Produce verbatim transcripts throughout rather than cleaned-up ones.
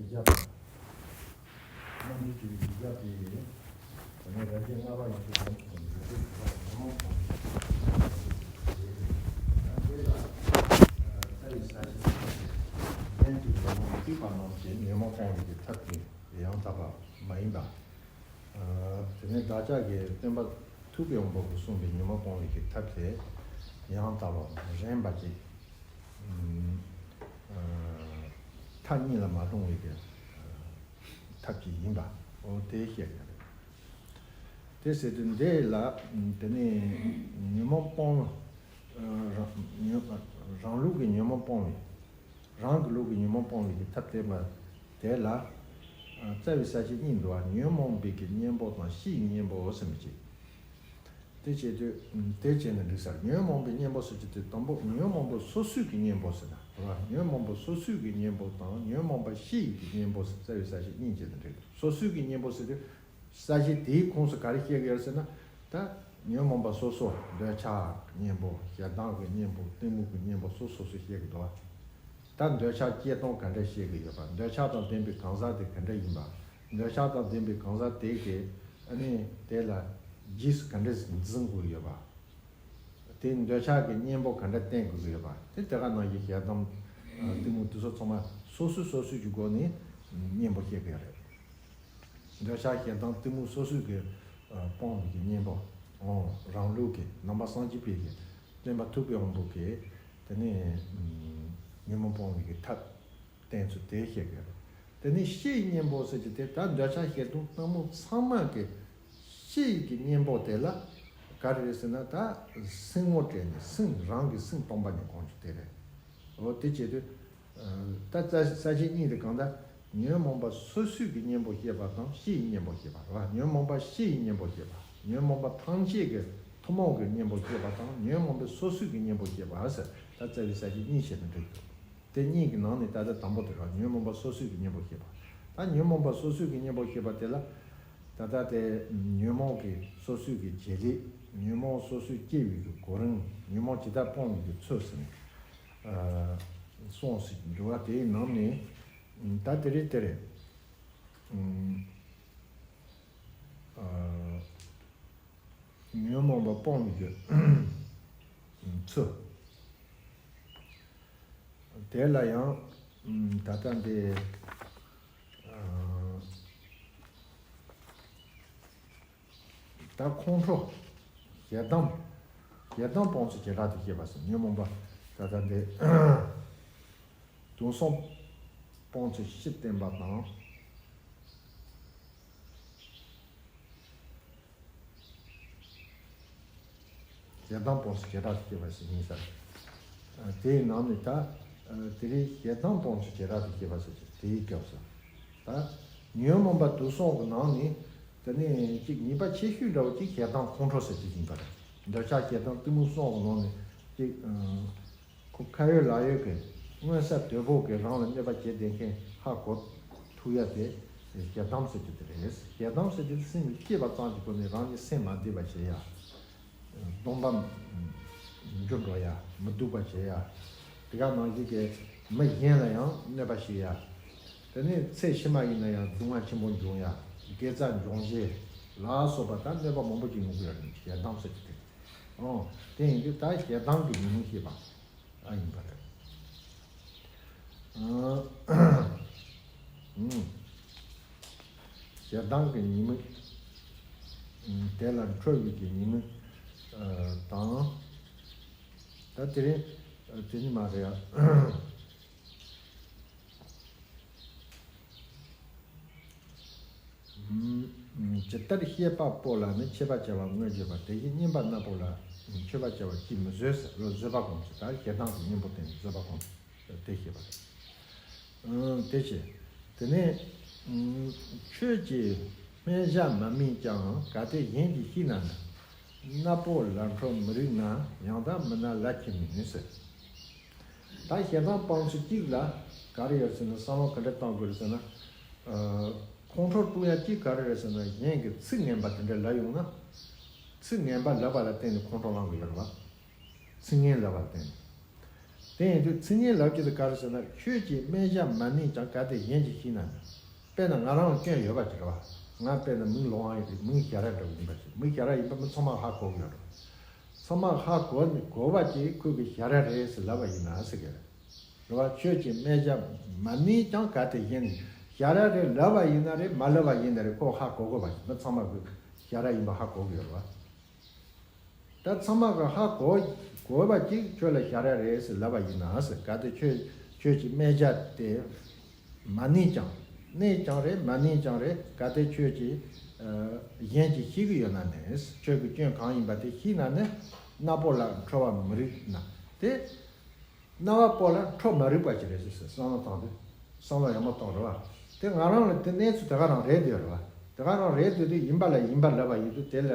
རྒྱབ། རྣམ་འགྲེལ་དྲི་བའི་རྒྱབ་དེ། ད་ནི་རབ་བྱེད་ལྔ་པ་ཡིན་ཚུལ་དང་གོང་དུ་ཡོད་པའི་ཁ་ཉོན་མོངས་སྤོང་བའི་ཡིན་ད་འདི་ལ་རྩ་བའི་ས་བཅད་ཡན་གྱི་ཉོན་མོངས་བརྩིགས་པ་རྣམས་ཀྱིས་ཉོན་མོངས་སྤོང་བའི་གི་ཐབས་དེ་ཡང་དག་པ་མ་ཡིན་པ། དེ་ནས་བདག་ཅག་གི་སྟོན་པ་ཐུབ་པའི་དབང་པོ་གིས་གསུངས་པའི་ཉོན་མོངས་སྤོང་བའི་གི་ཐབས་དེ་ཡང་དག་པ་མ་ཡིན་པ་ཅིག་མཐའ་གཉིས་ལ་མ་ལྷུང་བའི་གི་ཐབས་ཅིག་ཡིན་པ། འོ་དེ་བཤད་ཀྱི་རེད། དེ་ཟེར་དུས་འདི་ལ་དེ་ནས་ཉོན་མོངས་སྤོང་རང་ཉོན་རང་ལུགས་ཀྱི་ཉོན་མོངས་སྤོང་བའི་རང་གི་ལུགས་ཀྱི་ཉོན་མོངས་སྤོང་བའི་གི་ཐབས་དེ་མ་དེ་ལ་རྩ་བའི་ས་བཅད་གཉིས་འདུག་བ། ཉོན་མོངས་པའི་གི་གཉེན་པོ་དང་ཕྱིའི་གཉེན་པོ་ཟེར་མི་ཅིག་དེ་བྱེད་དུས་དེ་བྱས་ན་འགྲིག་ས་རེད། ཉོན་མོངས་པའི་གཉེན་པོ་ཟེར་གྱི་དེ་དང་པོ་ཉོན་མོངས་པ་སོ་སོའི་གི་གཉེན་པོ་ཟེར་ན་རེད་བ། ཉོན་མོངས་པ་སོ་སོའི་གི་གཉེན་པོ་དང་ཉོན་མོངས་པ་ཕྱིའི་གི་གཉེན་པོ་ཟེར་རྩ་བའི་ས་བཅད་གཉིས་བྱས་ན་འགྲིག་སོ་སོའི་གི་གཉེན་པོ་ཟེར་དུས་ས་བཅད་དེའི་ཁོངས་སུ་ག་རེ་བཤད་གི་ཡོད་ཟེར་ན། ད་ཉོན་མོངས་པ་སོ་སོ་འདོད་ཆགས་གཉེན་པོ་ཞེ་སྡང་གི་གཉེན་པོ་གཏི་མུག་གི་གཉེན་པོ་སོ་སོ་སོ་བཤད་གི་འདུག་བ། ད་འདོད་ཆགས་སྐྱེ་སྟངས་ག་འདྲ་བཤད་ཀྱི་ཡོད་པ། འདོད་ཆགས་དང་ལྡན་པའི་གང་ཟག་དེ་ག་འདྲ་ཡིན་པ། འདོད་ཆགས་དང་ལྡན་པའི་གང་ཟག་དེ་གིས་ཨ་ནི་དེ་ལ་རྗེས་སུ་ག་འདྲ་འཛིན་དགོས་ཡོད་པ། དེ་འདོད་ཆགས་ཀྱི་གཉེན་པོ་ག་འདྲ་བསྟེན་དགོས་ཀྱི་ཡོད་པ། དེ་དེ་ག་ནང་བཞིན་ཞེ་སྡང་གཏི་མུག་དེ་ཚོ་ཚང་མ་སོ་སོས་སོ་སོས་ཀྱི་སྒོ་ནས་གཉེན་པོ་བཤད་ཀྱི་ཡོད་རེད། འདོད་ཆགས་ཞེ་སྡང་གཏི་མུག་སོ་སོས་ཀྱི་སྤོང་བའི་གི་གཉེན་པོ། རང་ལུགས་ཀྱི་ནང་པ་སངས་རྒྱས་པའི་གི་སྟོན་པ་ཐུབ་པའི་དབང་པོ་གིས་དེ་ནས་ཉོན་མོངས་སྤོང་བའི་གི་ཐབས་བསྟན་ཚུལ་དེ་བཤད་ཀྱི་ཡོད། དེ་ནས་ཕྱིའི་གཉེན་པོ་ཟེར་གྱི་དེ་ད་འདོད་ཆགས་ཞེ་སྡང་གཏི་མུག་ཚང་མ་གི་ཕྱིའི་གི་གཉེན་པོ་དེ་ལ་ག་རེ་རེད་ཟེར་ན། ད་སེམས་ངོ་སྤྲད་ནས་སེམས་རང་གི་སེམས་སྟོང་པ་ཉིད་སྒོམ་རྒྱུ་དེ་རེད། འོ་དེ་བྱེད་དུས། ད་རྩ་ས་བཅད་གཉིས་དེ་གང་ལྟར་ཉོན་མོངས་པ་སོ་སོའི་གི་གཉེན་པོ་བཤད་པ་དང་ཕྱིའི་གཉེན་པོ་བཤད་པ་རེད་བ། ཉོན་མོངས་པ་ཕྱིའི་གཉེན་པོ་བཤད་པ། ཉོན་མོངས་པ་ཐམས་ཅད་ཀྱི་ཐུན་མོང་གི་གཉེན་པོ་བཤད་པ་དང་ཉོན་མོངས་པའི་སོ་སོའི་གི་གཉེན་པོ་བཤད་པ་ཟེར། ད་རྩ་བའི་ས་བཅད་གཉིས་བཤད་ན་འགྲིག་འདུག་དེ་གཉིས་ཀྱི་ནང་ནས་ད་ལྟ་དང་པོ་དེ་རེད་བ། ཉོན་མོངས་པ་སོ་སོའི་གི་གཉེན་པོ་བཤད་པ། ད་ཉོན་མོངས་པ་སོ་སོའི་གི་གཉེན་པོ་བཤད་པ་དེ་ལ་ད་ལྟ་དེ་ཉོན་མོངས་ཀྱི་སོ་སོའི་གི་བྱེད་ལས། ཉོན་མོངས་སོ་སོའི་སྐྱེ་བའི་གི་གོ་རིམ། ཉོན་མོངས་ཇི་ལྟར་སྤོང་བའི་གི་ཚུལ་ཟེར་ནས། གསུངས་ཟིན་འདུག་བ། དེའི་ནང་ནས་ད་དེ་རེད་དེ་རེད། ཉོན་མོངས་པ་སྤོང་བའི་གི་ཚུལ། དེ་ལ་ཡང་ད་ལྟ་འདི། ད་ཁོང་ཁྲོ། ཞེ་སྡང་། ཞེ་སྡང་སྤོང་ཚུལ་བྱེ་བྲག་ཏུ་བཤད་པ་ཟེར། ཉོན་མོངས་པ་ད་ལྟ་འདི་དུག་གསུམ་སྤོང་ཚུལ་བཞི་བསྟན་པ་དང་། ཞེ་སྡང་སྤོང་ཚུལ་བྱེ་བྲག་ཏུ་བཤད་པ་ཟེར་ཡིན་ས་རེད། དེའི་ནང་ནས་ད་དེ་རིང་ཞེ་སྡང་སྤོང་ཚུལ་བྱེ་བྲག་ཏུ་བཤད་པ་ཟེར་གྱི་དེའི་སྐབས་སུ། ད་ཉོན་མོངས་པ་དུག་གསུམ་གྱི་ནང་ནས་དེ་ནས་ཅིག་ཉེས་པ་ཆེ་ཤོས་འདྲ་བོ་ཅིག་ཞེ་སྡང་ཁོང་ཁྲོ་ཟེར་གྱི་ཡིན་པ་རེད། འདོད་ཆགས་ཞེ་སྡང་གཏི་མུག་གསུམ་གྱི་ནང་ནས་ཅིག་ཁོ་ཁ་ཡོད་ལག་ཡོད་ཀྱི་མངོན་གསལ་དོད་པོ་གིས་རང་ལ་གནོད་པ་བྱེད་བསྡད་མཁན་ཧ་གོ་ཐུབ་ཡ་དེ་ཞེ་སྡང་ཟེར་གྱི་དེ་རེད། ཞེ་སྡང་ཟེར་གྱི་དེ་སེམས་ཀྱི་སྐྱེས་པ་ཙམ་གྱི་སྒོ་ནས་རང་གི་སེམས་མ་བདེ་བ་བྱེད་ཡ། སྡོམ་པ་འཇུ་འགྲོ་ཡ། མི་སྡུག་པ་བྱེད་ཡ། དེ་ག་ནང་བཞིན་གྱི་མི་གཞན་ལ་ཡང་གནོད་པ་བྱེད་ཡ། དེ་ནས་ཚེ་ཕྱི་མ་ཡིན་ན་ཡང་སྡུག་བསྔལ་ཆེན་པོ་འབྱུང་ཡ། དགེ་རྩ་འབྱུང་བྱེད་ལ་སོགས་པ་ད་གནོད་པ་མང་པོ་ཅིག་མྱོང་གི་ཡོད་རེད། ཞེ་སྡང་ཟེར་གྱི་དེ། ཨོ། དེ་ཡིན་དུས་ད་ཞེ་སྡང་གི་ཉོན་མོངས་བཤད་པ་ཨ་ཡིན་པ་རེད། ཞེ་སྡང་གི་ཉོན་མོངས། དེ་ལ་ཁྲོ་བའི་གི་ཉོན་མོངས་དང་། ད་དེ་རིང་དེ་ནི་མ་རེད་ཡ། ཇི་ལྟར་བཤད་པ་པོ་ལ་ནི་མཆོད་པ་བྱ་བ་དངོས་བརྗོད་པ། དེ་བཞིན་བསྙེན་པ་རྣམས་པོ་ལ་མཆོད་པ་བྱ་བ་ཅིས་མི་བཟོད་ཟེར། བཟོད་པ་སྒོམ་ཚུལ། ད་ཞེ་སྡང་གི་གཉེན་པོ་བསྟན་ནས་བཟོད་པ་སྒོམ་ཚུལ་དེ་བཤད་པ་རེད། དེ་བྱས། དེ་ནས་ཁྱོད་ཀྱིས་སྨན་ཞབས་མ་སྨིན་ཀྱང་། གལ་ཏེ་གཞན་གྱིས་ཤིག་ན་ན། གནག་པོ་ལ་ཁྲོ་མི་རིགས་ན། ཡང་དག་མིན་ན་ལ་ཁྱེར་མིན་ཟེར། ད་ཞེ་སྡང་སྤང་ཚུལ་གཅིག་ལ་ག་རེ་ཡོད་ཟེར་ན། བསམ་བློ་ག་འདྲ་བཏང་དགོས་རེད་ཟེར་ན། ཁོང་ཁྲོ་སྤྲོ་ཡ་གཅིག་ག་རེ་རེད་ཟེར་ན། གཞན་གྱི་ཚིག་ངན་པ་དེ་འདྲ་ལབ་ཡོང་ན། ཚིག་ངན་པ་ལབ་པ་ལ་བརྟེན་ནས་ཁོང་ཁྲོ་ལངས་གི་ཡོད་རེད་བ། ཚིག་ངན་ལབ་པ་ལ་བརྟེན་ནས། དེ་ཡིན་དུས་ཚིག་ངན་ལབ་རྒྱུ་དེ་ག་རེ་ཟེར་ན། ཁྱོད་ཀྱིས་སྨན་ཞབས་མ་ནུས་ཀྱང་གལ་ཏེ་གཞན་གྱིས་ཤེས་ན་ནི། དཔེར་ན་ང་རང་ལ་སྐྱོན་ཡོད་པ་ཅིག་རེད་བ། ང་དཔེར་ན་མིང་ལོང་བ་ཡིན་དུས་མིང་ཞར་ཡ་འདྲ་བོ་ཡིན་པ་ཅིག་མིང་ཞར་ཡ་ཡིན་པ་མི་ཚང་མ་ཧ་གོ་གི་ཡོད་རེད། ཚང་མ་ཧ་གོ་ནི་གོ་བ་ཅིག་ཁོས་གི་ཞར་ཡ་རེད་ཟེར་ལབ་པ་ཡིན་ན་ཟེར་གི་རེད། རེད་བ། ཁྱོད་ཀྱིས་སྨན་ཞབས་མ་ནུས་ཀྱང་གལ་ཏེ་གཞན་ནི་ཞར་ཡ་རེད་ལབ་པ་ཡིན་ན་རེད། མ་ལབ་པ་ཡིན་ན་རེད། ཁོ་ཧ་གོ་དགོས་པ་ཞིག་མི་ཚང་མ་གི་ཞར་ཡ་ཡིན་པ་ཧ་གོ་གི་ཡོད་རེད་བ། ད་ཚང་མ་གི་ཧ་གོ་གོ་བ་ཅིག་ཁྱོད་ལ་ཞར་ཡ་རེད་ཟེར་ལབ་པ་ཡིན་ན་ཟེར། གལ་ཏེ་ཁྱོད་ཁྱོད་ཀྱིས་སྨན་ཞབས་དེ་མ་ནུས་ཀྱང་། ནུས་ཀྱང་རེད། མ་ནུས་ཀྱང་རེད། གལ་ཏེ་ཁྱོད་ཀྱིས་ཨ་གཞན་གྱིས་ཤེས་གི་ཡོད་ན་ནི། ཁྱོད་ཀྱི་སྐྱོན་གང་ཡིན་པ་དེ་ཤེས་ན་ནི། སྣ་པོ་ལ་ཁྲོ་བ་མི་རིགས་ན་དེ། སྣ་བ་པོ་ལ་ཁྲོ་མ་རིགས་པ་ཅིག་རེད་ཟེར་ཟེར། བསམ་བློ་བཏང་དུས། བསམ་བློ་ཡག་མོ་བཏང་རེད་བ། དེ་ང་རང་ལ་དེ་གནས་ཚུལ་དེ་ག་རང་རེད་འདོད་རེད་བ། དེ་ག་རང་རེད་འདོད་དུས་ཡིན་པ་ལ་ཡིན་པ་ལབ་པ་ཡིན་དུས་དེ་ལ་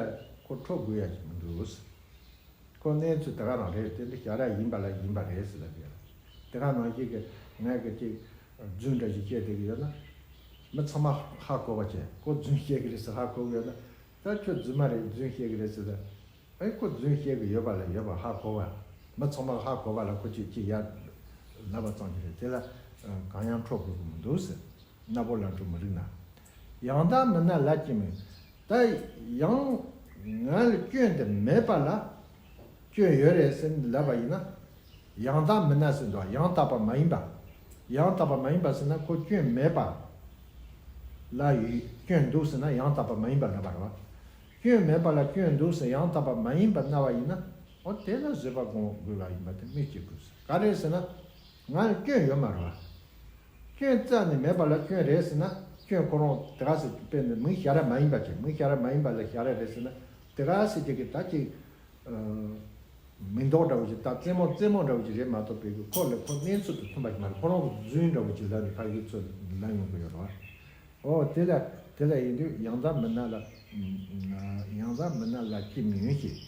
ཁོ་ཁྲོ་དགོས་ཡ་ཞིག་མི་འདུག་ཁོ་གནས་ཚུལ་དེ་ག་རང་རེད། དེ་འདི་ཞར་ཡ་ཡིན་པ་ལ་ཡིན་པ་རེད་ཟེར་ལབ་ཡ། དེ་ག་ནང་བཞིན་གི་ངས་གི་ཅིག་རྫུན་འདྲ་ཞིག་བཤད་བསྡད་གི་ཡོད་ན། མི་ཚང་མ་ཧ་གོ་བ་བྱས། ཁོ་རྫུན་བཤད་གི་རེད་ཟེར་ཧ་གོ་གི་ཡོད་ན། ད་ཁྱོད་རྫུན་མ་རེད། རྫུན་བཤད་གི་རེད་ཟེར་ད། ཨེ་ཁོ་རྫུན་བཤད་གི་ཡོད་པ་ལ་ཡོད་པ་ཧ་གོ་བ། མི་ཚང་མ་ཧ་གོ་བ་ལ་ཁོ་ཅིག་ཅིག་ཡ་ལབ་པ་ཙམ་གྱིས་རེད། དེ་ལ་ཨ་གང་ཡང་ཁྲོ་དགོས་ཀྱི་མི་འདུག་ཟེར། སྣ་པོ་ལ་ཁྲོ་མི་རིགས་ན། ཡང་དག་མིན་ན་ལབ་ཀྱི་མིན། ད་ཡང་ང་ལ་སྐྱོན་དེ་མེད་པ་ལ་སྐྱོན་ཡོད་རེད་ཟེར་ལབ་པ་ཡིན་ན། ཡང་དག་མིན་ན་ཟེར་འདུག་ཡང་དག་པ་མ་ཡིན་པ། ཡང་དག་པ་མ་ཡིན་པ་ཟེར་ན་ཁོ་སྐྱོན་མེད་པ་ལ་ཡི་སྐྱོན་འདུག་ཟེར་ན་ཡང་དག་པ་མ་ཡིན་པ་ལབ་པ་རེད་བ། སྐྱོན་མེད་པ་ལ་སྐྱོན་འདུག་ཟེར་ཡང་དག་པ་མ་ཡིན་པ་སྨྲ་བ་ཡིན་ན། འོ་དེ་ལ་བཟོད་པ་སྒོམ་དགོས་པ་ཡིན་པ་དེ་སྨོས་ཅི་དགོས་ཟེར། ག་རེ་ཟེར་ན། ང་ལ་སྐྱོན་ཡོད་མ་རེད་བ། སྐྱོན་རྩ་ནས་མེད་པ་ལ་སྐྱོན་རེད་ཟེར་ན། སྐྱོན་ཁོ་རང་དེ་ག་ཟེར་དཔེར་ན་མིང་ཞར་ཡ་མ་ཡིན་པ་ཅིག་མིང་ཞར་ཡ་མ་ཡིན་པ་ལ་ཞར་ཡ་རེད་ཟེར་ན། དེ་ག་ཟེར་ཅིག་གི་ད་ཅིག་ཨ་མིང་འདོགས་འདྲ་བོ་ཅིག་ད་རྩེད་མོ་རྩེད་མོ་འདྲ་བོ་ཅིག་རེད་མ་གཏོགས་པའི་གི་ཁོ་ལ་ཁོ་གནས་ཚུལ་དུ་མཐུན་པ་ཞིག་མ་རེད། ཁོ་རང་གི་རྫུན་འདྲ་བོ་ཅིག་ལབ་ནས་ཕ་གི་ཚོ་ལབ་ཡོང་གི་ཡོད་རེད་བ། ཨོ་དེ་ལ་དེ་ལ་ཡིན་དུས་ཡང་དག་མིན་ན་ལ། ཡང་དག་མིན་ན་ལ་ཅི་མིན་ཞེས།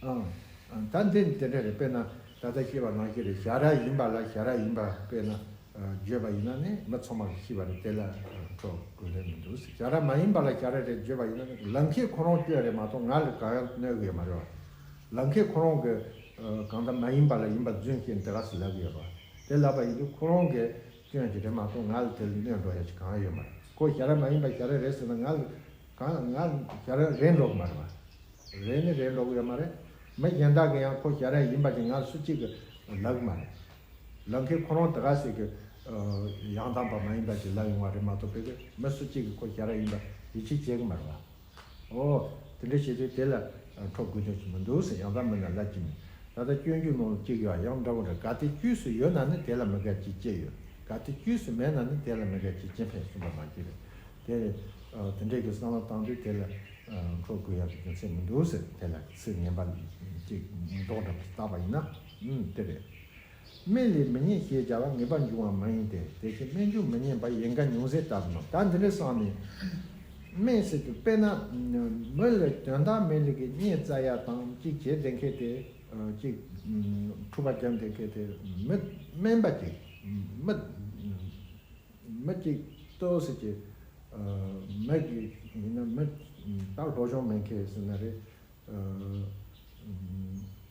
ཨང་། ད་འདི་དེ་འདྲ་རེད། དཔེར་ན་ད་ལྟ་བཤད་པ་ནང་བཞིན་རེད། ཞར་ཡ་ཡིན་པ་ལ་ཞར་ཡ་ཡིན་པ་དཔེར་ན་བརྗོད་པ་ཡིན་ན་ནི་མི་ཚང་མ་གིས་ཤེས་པ་རེད། དེ་ལ་ཁྲོ་དགོས་ལེ་མི་འདུག་ཟེར། ཞར་ཡ་མ་ཡིན་པ་ལ་ཞར་ཡ་རེད་བརྗོད་པ་ཡིན་ན་ནི་ལམ་ཁའི་ཁོ་རང་སྐྱོན་རེད་མ་གཏོགས་ང་ལ་གང་ཡང་གནོད་གི་ཡོད་མ་རེད་བ། ལམ་ཁའི་ཁོ་རང་གི་གང་ལྟར་མ་ཡིན་པ་ལ་ཡིན་པ་རྫུན་བཤད་ནས་དེ་ག་ཟེར་ལབ་གི་ཡོད་རེད་བ། དེ་ལབ་པ་ཡིན་དུས་ཁོ་རང་གི་སྐྱོན་ཅིག་རེད་མ་གཏོགས་ང་ལ་དེ་ལ་གནོད་འགྲོ་ཡ་ཅིག་གང་ཡང་ཡོད་མ་རེད། ཁོ་ཞར་ཡ་མ་ཡིན་པ་ཞར་ཡ་རེད་ཟེར་ན་ང་ལ་གང་ང་ཞར་ཡ་རེད་འགྲོ་གི་མ་རེད་བ། རེད་ནི་རེད་འགྲོ་གི་ཡོད་མ་རེད། མི་གཞན་དག་གིས་ཡང་ཁོ་ཞར་ཡ་ཡིན་པ་ཅིག་ང་ལ་སུ་གཅིག་གིས་ལབ་གི་མ་རེད། ལམ་ཁའི་ཁོ་རང་དེ་ག་ཟེར་གི་ཡང་དག་པ་མ་ཡིན་པ་ཅིག་ལབ་ཡོང་བ་རེད་མ་གཏོགས་པའི་གི་མི་སུ་གཅིག་གིས་ཁོ་ཞར་ཡ་ཡིན་པ་ཡིད་ཆེས་བྱེད་གི་མ་རེད་བ། ཨོ། དེ་འདྲ་བྱེད་དུས་དེ་ལ་ཁྲོ་དགོས་དོན་ཞིག་མི་འདུག་ཟེར། ཡང་དག་མིན་ན་ལབ་ཀྱི་མིན། ད་ལྟ་སྤྱོད་འཇུག་ནང་ལ་གཅིག་ཡོད། ཡང་འདྲ་བོ་འདྲ། གལ་ཏེ་རྗེས་སུ་ཡོད་ན་ནི་དེ་ལ་མི་དགའ་ཅིག་སྐྱེ་ཡོད། གལ་ཏེ་རྗེས་སུ་མེད་ན་ནི་དེ་ལ་མི་དགའ་ཅིག་སྐྱེ་འཕེན་གསུངས་པ་ནང་བཞིན་རེད། དེ་ཨ་དེ་འདྲའི་གི་བསམ་བློ་བཏང་དུས་དེ་ལ་ཨ་ཁྲོ་དགོས་ཡག་གི་རྒྱུ་མཚན་མི་འདུག་ཟེར། དེ་ལ་ཚིག་ངན་པ་ཅིག་མདོག་འདྲ་བཏགས་པ་ཡིན་ན། ཨུམ་དེ་རེད། སྨན་ལས་མི་རྙེད་ཞེས་བྱ་བ་ངེས་པར་འབྱུང་བ་མ་ཡིན་ཏེ། དེ་བཞིན་སྨན་འབྱུང་མི་རྙེད་པ་ཡལ་ག་ཉུང་ཟད་ལྟ་བུ་ནོ། ད་འདི་འདྲའི་སང་ནས་སྨན་ཟེར་དུས་དཔེར་ན་མི་ལ་དོན་དག་མེད་ལས་ཀྱི་གཉེན་བཙལ་ཡ་དང་གཅིག་བྱེད་བསྡད་མཁན་དེ་གཅིག་འཁྲུག་པ་རྒྱབ་བསྡད་མཁན་དེ་མི་སྨན་པ་ཅིག་མི་མི་གཅིག་ལྟོས་ཟེར་གྱི་མི་གི་ཡིན་ན་མི་ད་སློབ་སྦྱོང་མེད་མཁན་ཟེར་ན་རེད།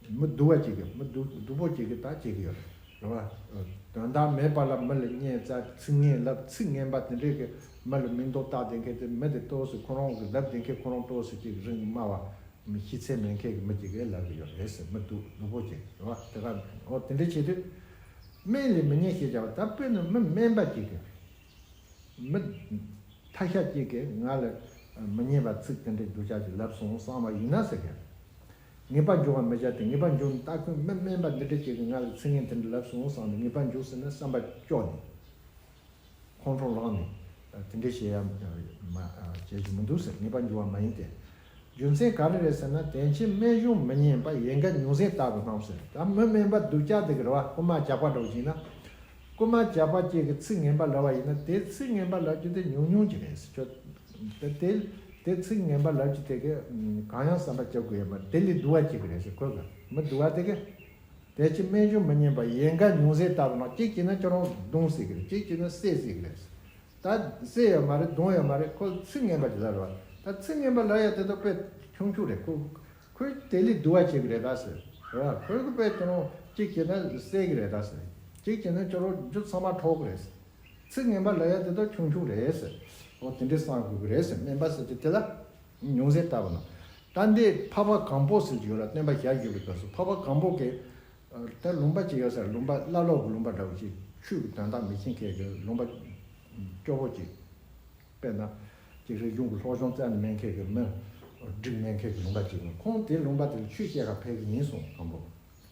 མི་སྡུག་པ་ཅིག་གིས་མི་སྡུག་སྡུག་པོ་ཅིག་གིས་ད་བྱེད་ཀྱི་ཡོད་རེད་བ། དོན་དག་མེད་པ་ལ་མི་ལ་གཉེན་བཙལ་ཚིག་ངན་ལབ། ཚིག་ངན་པ་དེ་འདྲས་ཀྱིས་མི་ལ་མིང་འདོགས་བཏགས་བསྡད་མཁན་དེ་མི་དེ་ལྟོས་ཟེར། ཁོ་རང་གིས་ལབ་བསྡད་མཁན་ཁོ་རང་ལྟོས་ཟེར་ཅིག་རིན་དམའ་བ་མི་ཤེས་ཚད་མེད་མཁན་གྱི་མི་ཅིག་གིས་ལབ་ཀྱི་ཡོད་རེད་ཟེར། མི་སྡུག་སྡུག་པོ་ཅིག་རེད་བ། དེ་ག་འོ་དེ་འདྲས་བྱེད་དུས་སྨན་ལས་མི་རྙེད་ཞེས་བྱ་བ་ད་དཔེར་ན་མི་སྨན་པ་ཅིག་གིས། མི་ཐ་ཤལ་གཅིག་གིས་ང་ལ་མི་སྙན་པ་ཚིག་དེ་འདྲའི་སྡུག་ཅག་ཅིག་ལབ་སོང་བསམ་པ་ཡིན་ན་ཟེར་གི། ངེས་པར་འབྱུང་བ་མི་བྱ་སྟེ། ངེས་པར་འབྱུང་ནི་ལྟ་ཁུལ་མི་སྨན་པ་འདི་འདྲ་ཅིག་གིས་ང་ལ་ཚིག་ངན་དེ་འདྲ་ལབ་སོང་བསམ་ནས་ངེས་པར་འབྱུང་ཟེར་ན་བསམ་པ་སྐྱོ་ནས། ཁོང་ཁྲོ་ལངས་ནས་དེ་འདྲ་བྱེད་ཡ་མ་བྱེད་རྒྱུ་མི་འདུག་ཟེར། ངེས་པར་འབྱུང་བ་མ་ཡིན་ཏེ། རྒྱུ་མཚན་ག་རེ་རེད་ཟེར་ན། དེང་ཕྱིན་སྨན་གཞུང་མི་སྙན་པ་ཡལ་ག་ཉུང་ཟད་ལྟ་བུ་སྣང་ཟེར། ད་མི་སྨན་པ་སྡུག་ཅག་དེ་གི་རེད་བ། རྐུ་མ་ཇག་པ་འདྲ་བོ་ཞིག་ན། རྐུ་མ་ཇག་པ་ཅིག་གིས་ཚིག་ངན་པ་ལབ་པ་ཡིན་ན་དེ་ཚིག་ངན་པ་ལབ་རྒྱུ་དེ་ཉུང་ཉུང་ཅིག་རེད་ཟེར། ཁྱོད་དེ་དེ་དེ་ཚིག་ངན་པ་ལབ་རྒྱུ་དེ་གི་གང་ཡང་བསམ་པ་བྱ་དགོས་ཡ་མ་རེད། དེ་ལས་སྡུག་པ་ཅིག་གི་རེད་ཟེར། ཁོ་གི་མི་སྡུག་པ་དེ་གི། དེ་ཕྱིན་སྨན་གཞུང་མི་སྙན་པ་ཡལ་ག་ཉུང་ཟད་ལྟ་བུ་སྣང་། གཅིག་བྱས་ན་ཁྱོད་རང་རྡུང་སྲིད་གི་རེད། གཅིག་བྱས་ན་བསད་སྲིད་གི་རེད་ཟེར། ད་བསད་ཡོད་མ་རེད། རྡུང་ཡོད་མ་རེད། ཁོ་ཚིག་ངན་པ་ཅིག་ལབ་རེད་བ། ད་ཚིག་ངན་པ་ལབ་ཡ་དེ་དག་དཔེ་ཆུང་ཆུང་རེད། ཁོ་ཁོས་དེ་ལས་སྡུག་པ་བྱེད་གི་རེད་ད་ཟེར། རེད་བ། ཁོས་གི་དཔེ་དེ་རུང་ གཅིག་བྱས་ན་གསལ་གི་རེད་ད་ཟེར། གཅིག་བྱས་ན་ཁྱོད་རང་རྒྱུ་ཚང་མ་འཕྲོག་གི་རེད་ཟེར། ཚིག་ངན་པ་ལབ་ཡ་དེ་དག་ཆུང་ཆུང་རེད་ཟེར། འོ་དེ་འདྲས་བསམ་དགོས་ཀྱི་རེད་ཟེར། སྨན་པ་ཟེར་གྱི་དེ་ལ་ཉུང་ཟད་ལྟ་བུ་ན། ད་འདི་འཕགས་པ་གང་པོ་ཟེར་གྱི་ཡོད་ལ། སྟོན་པ་ཞལ་བཞུགས་པའི་སྐབས་སུ་འཕགས་པ་གང་པོ་གིས་ད་ལུང་པ་ཅིག་ཡོད་ཟེར། ལུང་པ་བླ་ལོག་གི་ལུང་པ་འདྲ་བོ་ཅིག་ཆོས་ཀྱི་དོན་དག་མི་ཤེས་མཁན་གྱི་ལུང་པ་སྐྱོ་བོ་ཅིག་དཔེར་ན་ཅིག་རིག་གཞུང་གི་སློབ་སྦྱོང་རྩ་ནས་མེད་མཁན་གྱི་མི། འགྲིག་མེད་མཁན་གྱི་ལུང་པ་ཅིག་ཡིན། ཁོང་དེ་ལུང་པ་དེར་ཆོས་བཤད་ག་ཕེབས་ཀྱི་ཡིན་གསུངས། གང་པོ་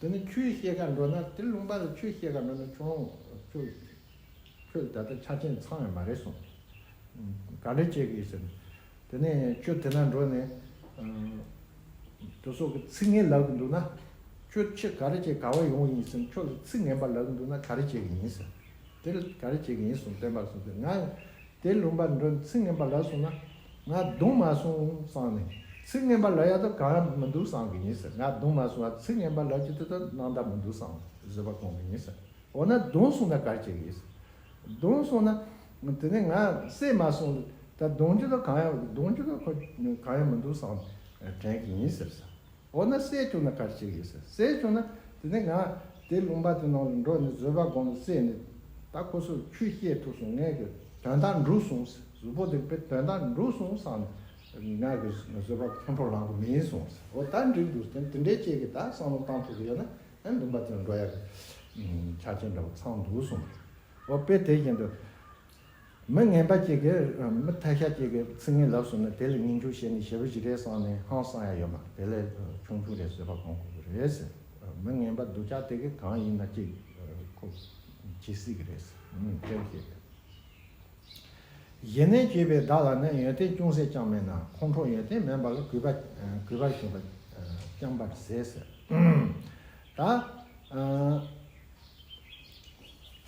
དེ་ནི་ཆོས་བཤད་ག་འགྲོ་ན། དེ་ལུང་པ་ལ་ཆོས་བཤད་ག་འགྲོ་ན་ཁྱོད་རང་ཁྱོད་ཁྱོད་ད་ལྟ་ཆ་རྐྱེན་ཚང་ཡོད་མ་རེད་གསུངས། ག་འདྲ་བྱེད་ཀྱི་ཡིན་ཟེར་ན། དེ་ནས་ཁྱོད་དེ་ན་འགྲོ་ནས་དེ་སོགས་ཀྱི་ཚིག་ངན་ལབ་ཀྱི་འདུག་ན། ཁྱོད་ཕྱིར་ག་རེ་བྱེད་ག་བ་ཡོང་ཡིན་ཟེར་ན། ཁྱོད་ལ་ཚིག་ངན་པ་ལབ་ཀྱི་འདུག་ན་ག་རེ་བྱེད་ཀྱི་ཡིན་ཟེར། དེ་ལ་ག་རེ་བྱེད་ཀྱི་ཡིན་གསུངས། སྟོན་པ་གསུངས་ཏེ། ང་དེ་ལུང་པར་འགྲོ་ནས་ཚིག་ངན་པ་ལབ་སོང་ན། ང་གདོང་མ་སོང་བསམ་ནས། ཚིག་ངན་པ་ལབ་ཡ་དེ་གང་ཡང་མི་འདུག་བསམ་གྱི་ཡིན་ཟེར། ང་གདོང་མ་སོང་བ། ཚིག་ངན་པ་ལབ་ཀྱི་དེ་དག་སྣང་དག་མི་འདུག་བསམ་བཟོད་པ་སྒོམ་གྱི་ཡིན་ཟེར། འོ་ན་གདོང་སོང་ན་ག་རེ་བྱེད་ཀྱི་ཡིན་ཟེར། གདོང་སོང་ན་དེ་ནས་ང་བསད་མ་སོང་། ད་གདོང་རྒྱུ་དེ་གང་ཡང་གདོང་རྒྱུ་དེ་ཁོ་གང་ཡང་མི་འདུག་བསམ་དྲན་གྱི་ཡིན་ཟེར་ཟེར། འོ་ན་བསད་བཅུག་ན་ག་རེ་བྱེད་ཀྱི་ཡོད་ཟེར། བསད་བཅུག་ན་དེ་ནས་ང་དེ་ལུང་པ་དེ་ནང་ལ་འགྲོ་ནས་བཟོད་པ་སྒོམ་ནས་བསད་ནས། ད་ཁོ་ཚོས་ཆོས་བཤད་ཐུབ་སོང་། ངས་ཀྱི་དོན་དག་འགྲུབ་སོང་ཟེར། གཟུགས་པོ་དེ་པའི་དོན་དག་འགྲུབ་སོང་བསམ་ནས་ང་གི་བཟོད་པ་ཁོང་ཁྲོ་ལངས་གི་མིན་གསུངས་ཟེར། འོ་ད་འགྲིག་འདུག་ཟེར། དེ་འདྲའི་བྱེད་ཀྱི་ད་བསམ་བློ་བཏང་ཐུབ་ཀྱི་ཡོད་ན། ཨ་ལུང་པ་དེ་ལ་འགྲོ་ཡ་གི་ཆ་རྐྱེན་འདྲ་བོ་ཚང་འདུག་གསུངས། འོ་དཔེ་དེ་བཞིན་དུ། མི་ངན་པ་ཅིག་གིས་མི་ཐ་ཤལ་ཅིག་གིས་ཚིག་ངན་ལབ་སོང་ན། དེ་ལ་ངན་སྐྱུག་བྱས་ནས་ཞེ་པོ་ཅིག་རེད་བསམ་ནས་ཧང་སང་ཡ་ཡོད་མ་རེད། དེ་ལས་ཆུང་ཆུང་རེད། བཟོད་པ་སྒོམ་དགོས་ཀྱི་རེད་ཟེར། མི་ངན་པ་སྡུག་ཅག་དེ་གིས་གང་ཡིན་ན་ཅིག་ཁོ་བྱེད་སྲིད་ཀྱི་རེད་ཟེར། ཨུམ། དེ་བྱེད་ཀྱི། ཡིད་གནོད་བྱས་པའི་བདག་ལ་ནི། ཡོན་ཏན་ཅུང་ཟད་ཀྱང་མེད་ན། ཁོང་ཁྲོ་ཡོན་ཏན་མེད་པ་ལ། གུས་པ་གུས་པ་བཞིན་དུ་བསྐྱང་བར་ཟད་ཟེར། ད་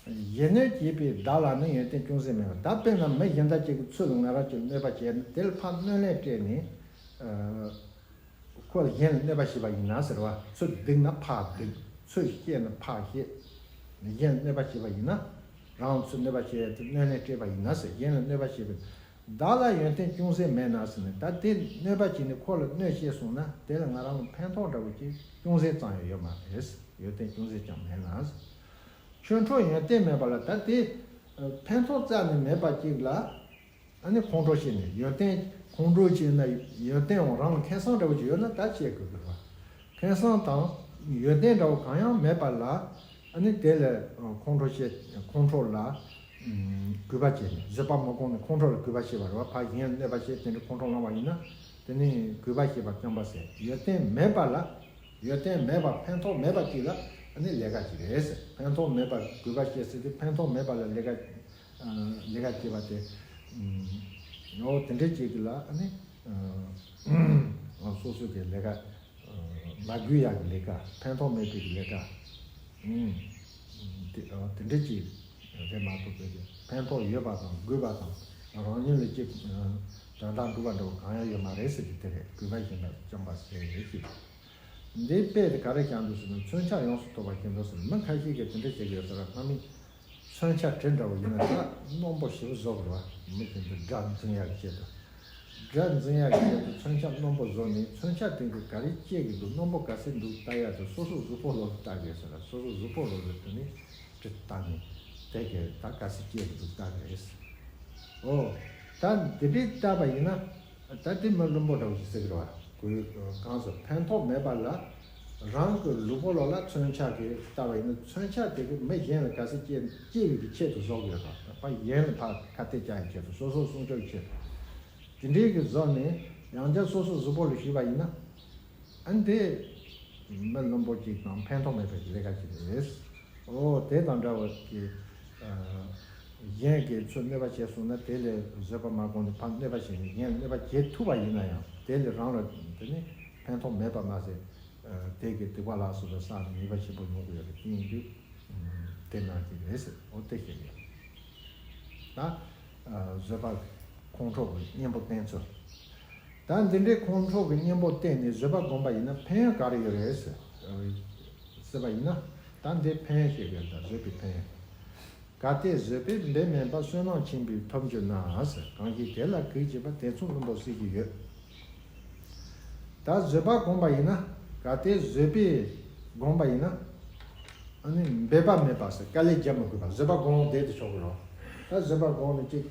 ཡིད་གནོད་བྱས་པའི་བདག་ལ་ནི། ཡོན་ཏན་ཅུང་ཟད་མེད་པ། ད་དཔེར་ན་མི་གཞན་དག་ཅིག་གིས་ཚུར་ལ་ང་རང་ཅིག་གནོད་པ་བྱས་ན། དེ་ལ་ཕར་གནོད་ལན་སྤྲད་ནས། ཁོ་ལ་གཞན་ལ་གནོད་པ་བྱས་པ་ཡིན་ན་ཟེར་བ། ཚུར་སྡིགས་ན་ཕར་སྡིགས། ཚུར་བཤད་ན་ཕར་བཤད། གཞན་ལ་གནོད་པ་བྱས་པ་ཡིན་ན། རང་ཚུར་གནོད་པ་བྱས་ཏེ་གནོད་ལན་སྤྲད་པ་ཡིན་ན་ཟེར། གཞན་ལ་གནོད་པ་བྱས་པ། བདག་ལ་ཡོན་ཏན་ཅུང་ཟད་མེད་ན་ཟེར་ནས། ད་དེ་གནོད་པ་བྱས་ནས་ཁོ་ལ་གནོད་བྱས་སོང་ན། དེ་ལ་ང་རང་ལ་ཕན་ཐོགས་འདྲ་བོ་ཅིག་ཅུང་ཟད་ཙམ་ཡང་ཡོད་མ་རེད། ཡོན་ཏན་ཅུང་ཟད་ཀྱང་མེད་ན་ཟེར། ཁོང་ཁྲོ་ཡོན་ཏན་མེད་པ་ལ། ད་དེ་ཕན་ཐོགས་རྩ་ནས་མེད་པ་ཅིག་ལ། ཨ་ནི་ཁོང་ཁྲོ་བྱས་ནས་ཡོན་ཏན། ཁོང་ཁྲོ་བྱས་ན་ཡོན་ཏན་འོང་རང་ལ་ཁེ་བཟང་འདྲ་བོ་ཅིག་ཡོད་ན་ད་བཤད་དགོས་ཀྱི་རེད་བ། ཁེ་བཟང་དང་ཡོན་ཏན་འདྲ་བོ་གང་ཡང་མེད་པ་ལ། ཨ་ནི་དེ་ལ་ཁོང་ཁྲོ་བྱས། ཁོང་ཁྲོ་ལ་གུས་པ་བྱས་ནས། བཟོད་པ་མི་སྒོམ་ནས་ཁོང་ཁྲོ་ལ་གུས་པ་བྱས་པ་རེད་བ། ཕར་གཞན་ལ་གནོད་པ་བྱས་དེ་འདྲ་ཁོང་ཁྲོ་ལངས་པ་ཡིན་ན། དེ་ནི་གུས་པ་བྱས་པ་བསྐྱང་བ་ཟེར། ཡོན་ཏན་མེད་པ་ལ། ཡོན་ཏན་མེད་པ་ཕན་ཐོགས་མེད་པ་ཅིག་ལ་ཨ་ནི་ལས་ཀ་ཅིག་རེད་ཟེར། ཕན་ཐོགས་མེད་པ། གུས་པ་བྱས་ཟེར་དུས་ཕན་ཐོགས་མེད་པ་ལ་ལས་ཀ་ལས་ཀ་བྱེད་པ་དེ། ཨོ་དེ་འདྲ་བྱེད་ཀྱི་ལ་ཨ་ནི། སོ་སོ་གི་ལས་ཀ་མ་དགོས་ཡག་གི་ལས་ཀ། ཕན་ཐོགས་མེད་པའི་ལས་ཀ། དེ་དེ་འདྲ་བྱེད་རེད་མ་གཏོགས། དེ་ཕན་ཐོགས་ཡོད་པ་དང་དགོས་པ་དང་། རང་ཉིད་ལ་ཅིག་དོན་དག་འགྲུབ་པ་འདྲ་བོ་གང་ཡང་ཡོད་མ་རེད་ཟེར་གྱི་དེ་རེད། གུས་པ་བཞིན་དུ་བསྐྱང་བ་ཟེར་ཞེས། འདིའི་དཔེ་དེ་ག་རེ་བཞག་འདུག་ཟེར་ན། མཚོན་ཆ་ཡོངས་སུ་རྟོག་པར་བྱེད་དོ་ཟེར། མི་ཁ་ཤས་ཀྱིས་དེ་འདྲ་བྱེད་ཀྱི་ཡོད་ས་རེད། སྔ་མའི་མཚོན་ཆ་གྲི་འདྲ་བོ་ཡིན་ན་ད་རྣོན་པོ་ཞེ་པོ་བཟོ་དགོས་རེད་བ། མི་དེ་འདྲ་དགྲ་འཛིང་ཡག་གི་ཆེད་དུ། དགྲ་འཛིང་ཡག་གི་ཆེད་དུ་མཚོན་ཆ་རྣོན་པོ་བཟོ་ནས། མཚོན་ཆ་དེ་གིས་ག་རེ་བྱེད་ཀྱི་འདུག་རྣོན་པོ་ག་ཚད་འདུག་ལྟ་ཡག་དེ་སོ་སོ་གཟུགས་པོ་ལོག་ལྟ་དགོས་ཟེར་ལ། སོ་སོ་གཟུགས་པོ་ལོག་ལ་དེ་ནས་གྲི་བཏགས་ནས་དེ་གིས་ད་ག་ཚད་བྱེད་ཀྱི་འདུག་ལྟ་དགོས། ཨོ། ད་འདི་འདྲའི་བལྟས་པ་ཡིན་ན། ད་དེ་མི་བླུན་པོ་འདྲ་བོ་ཞིག་ཟེར་གི་རེད་བ། གུས། གང་ཟེར། ཕན་ཐོགས་མེད་པ་ལ། རང་གི་ལུས་པོ་ལོག་ལ་མཚོན་ཆ་གིས་བལྟས་པ་ཡིན་ན། མཚོན་ཆ་དེ་གིས་མི་གཞན་ལ་ག་ཚད་སྐྱེ་སྐྱེ་བའི་གི་ཆེད་དུ་བཟོ་གི་ཡོད་རེད། ཕ་གཞན་ལ་ཕར་ཁ་གཏད་བཅག་ཡའི་ཆེད་དུ། སོ་སོ་སྲུང་སྐྱོབ་ཀྱི་ཆེད་དུ། དེ་འདྲའི་གི་བཟོ་ནས་ཡང་བསྐྱར་སོ་སོ་གཟུགས་པོ་ལ་བྱས་པ་ཡིན་ན། ཨ་ནི་དེ་མི་བླུན་པོ་ཅིག་དང་ཕན་ཐོགས་མེད་པའི་ལས་ཀ་ཅིག་རེད། ཨོ་དེ་དང་འདྲ་བ་གི། ཨ། གཞན་གྱིས་ཚུར་གནོད་པ་བྱས་སོང་ན། དེ་ལ་བཟོད་པ་མ་བསྒོམས་ནས་ཕར་གནོད་པ་བྱས་ནས་གཞན་ལ་གནོད་པ་བྱེད་ཐུབ་པ་ཡིན་ན་ཡང་། དེ་ལས་རང་ལ་དེ་ནི་ཕན་ཐོགས་མེད་པ་མ་ཟད། ཨ། དེ་གིས་སྡིག་པ་ལ་སོགས་པ་བསགས་ནས་ཉེས་པ་ཆེན་པོ་མྱོང་གི་ཡོད་རེད། དེ་ཡིན་དུས་དེ་ནང་གི་རེད་ཟེར། ཨོ་དེ་བཤད་ཡོད། ད། ཨ། བཟོད་པ་ཁོང་ཁྲོ་གི་གཉེན་པོ་བསྟེན་ཚུལ། ད་འདི་འདྲའི་ཁོང་ཁྲོ་གི་གཉེན་པོ་བསྟེན་ནས་བཟོད་པ་བསྒོམས་པ་ཡིན་ན་ཕན་ཡོན་ག་རེ་ཡོད་རེད་ཟེར། ཟེར་བ་ཡིན་ན། ད་འདི་ཕན་ཡོན་བཤད་དགོས། ད་བཟོད་པའི་ཕན་ཡོན། གལ་ཏེ་བཟོད་པས་འབད་མེད་པ། བསོད་ནམས་ཆེན་པོས་ཐོབ་འགྱུར་ན་ཟེར། གང་ཞིག་དེ་ལ་གུས་བྱེད་པ། དེ་མཚུངས་བླུན་པོ་སྲིད་ཀྱི་ཡོད། ད་བཟོད་པ་བསྒོམས་པ་ཡིན་ན། གལ་ཏེ་བཟོད་པས་བསྒོམས་པ་ཡིན་ན། ཨ་ནི་འབད་པ་མེད་པ་ཟེར། དཀའ་ལས་རྒྱག་མི་དགོས་པ། བཟོད་པ་སྒོམ་བསྡད་དེ་ཆོག་གི་རེད་བ། ད་བཟོད་པ་སྒོམ་ནས་ཅིག་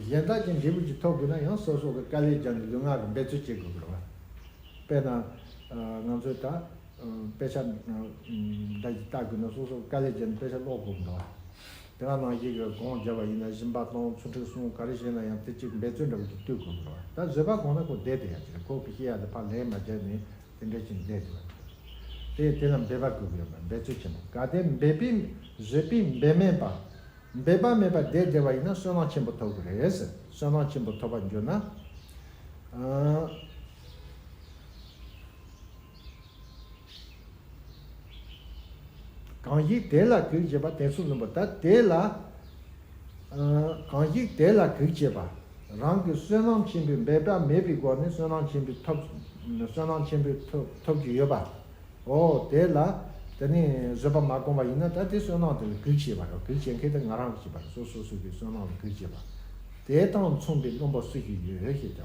གཞན་དག་གི་འབྲས་བུ་ཅིག་ཐོབ་དགོས་ན་ཡང་སོ་སོ་གི་དཀའ་ལས་རྒྱག་ནས་ལུས་ངག་གི་འབད་རྩོལ་བྱེད་དགོས་ཀྱི་རེད་བ། དཔེར་ན་ང་ཚོས་ད་དཔེ་ཆ་འདྲ་ཞིག་ལྟ་དགོས་ན་སོ་སོ་དཀའ་ལས་རྒྱག་ནས་དཔེ་ཆ་ཀློག་དགོས་ཀྱི་རེད་བ། དེ་ག་ནང་བཞིན་གྱི་སྒོམ་བརྒྱབ་པ་ཡིན་ན་སྦྱིན་པ་གཏོང་ཚུལ་ཁྲིམས་སྲུང་ག་རེ་བྱས་ན་ཡང་དེ་གཅིག་འབད་རྩོལ་འདྲ་བོ་ཅིག་གཏོད་དགོས་ཀྱི་རེད་བ། ད་བཟོད་པ་སྒོམ་ན་ཁོ་བསྡད་དེ་ཡག་ཅིག་རེད། ཁོ་གི་བཤད་ཡ་དེ་ཕར་ལན་མ་བརྒྱབ་ནས་དེ་འདྲ་ཞིག་བསྡད་དེ་བ། དེ་དེ་ལ་འབད་པ་དགོས་ཀྱི་ཡོད་པ། འབད་རྩོལ་ཆེན་པོ། གལ་ཏེ་འབད་པས་བཟོད་པས་འབད་མེད་པ། འབད་པ་མེད་པར་བསྡད་བསྡད་པ་ཡིན་ན་བསོད་ནམས་ཆེན་པོ་ཐོབ་ཀྱི་རེད་ཟེར། བསོད་ནམས་ཆེན་པོ་ཐོབ་པར་འགྱུར་ན། ཨ། གང་ཞིག་དེ་ལ་གུས་བྱེད་པ། དེ་ཚོ་བླུན་པོ། ད་དེ་ལ། ཨ། གང་ཞིག་དེ་ལ་གུས་བྱེད་པ། རང་གི་བསོད་ནམས་ཆེན་པོའི་འབད་པ་མེད་པའི་སྒོ་ནས་བསོད་ནམས་ཆེན་པོའི་ཐོབ། བསོད་ནམས་ཆེན་པོའི་ཐོབ་ཐོབ་ཀྱི་ཡོད་པ། ཨོ་དེ་ལ། དེ་ནི་བཟོད་པ་མ་བསྒོམས་པ་ཡིན་ན་ད་དེ་བསོད་ནམས་དེ་ལ་གུས་བྱེད་པ་རེད། གུས་བྱེད་མཁན་དེ་ང་རང་གིས་བྱེད་པ་རེད། སོ་སོ་སོ་གི་བསོད་ནམས་ལ་གུས་བྱེད་པ། དེ་དང་མཚུངས་པའི་བླུན་པོ་སུ་ཞིག་ཡོད་ཞེས་བྱ་བ།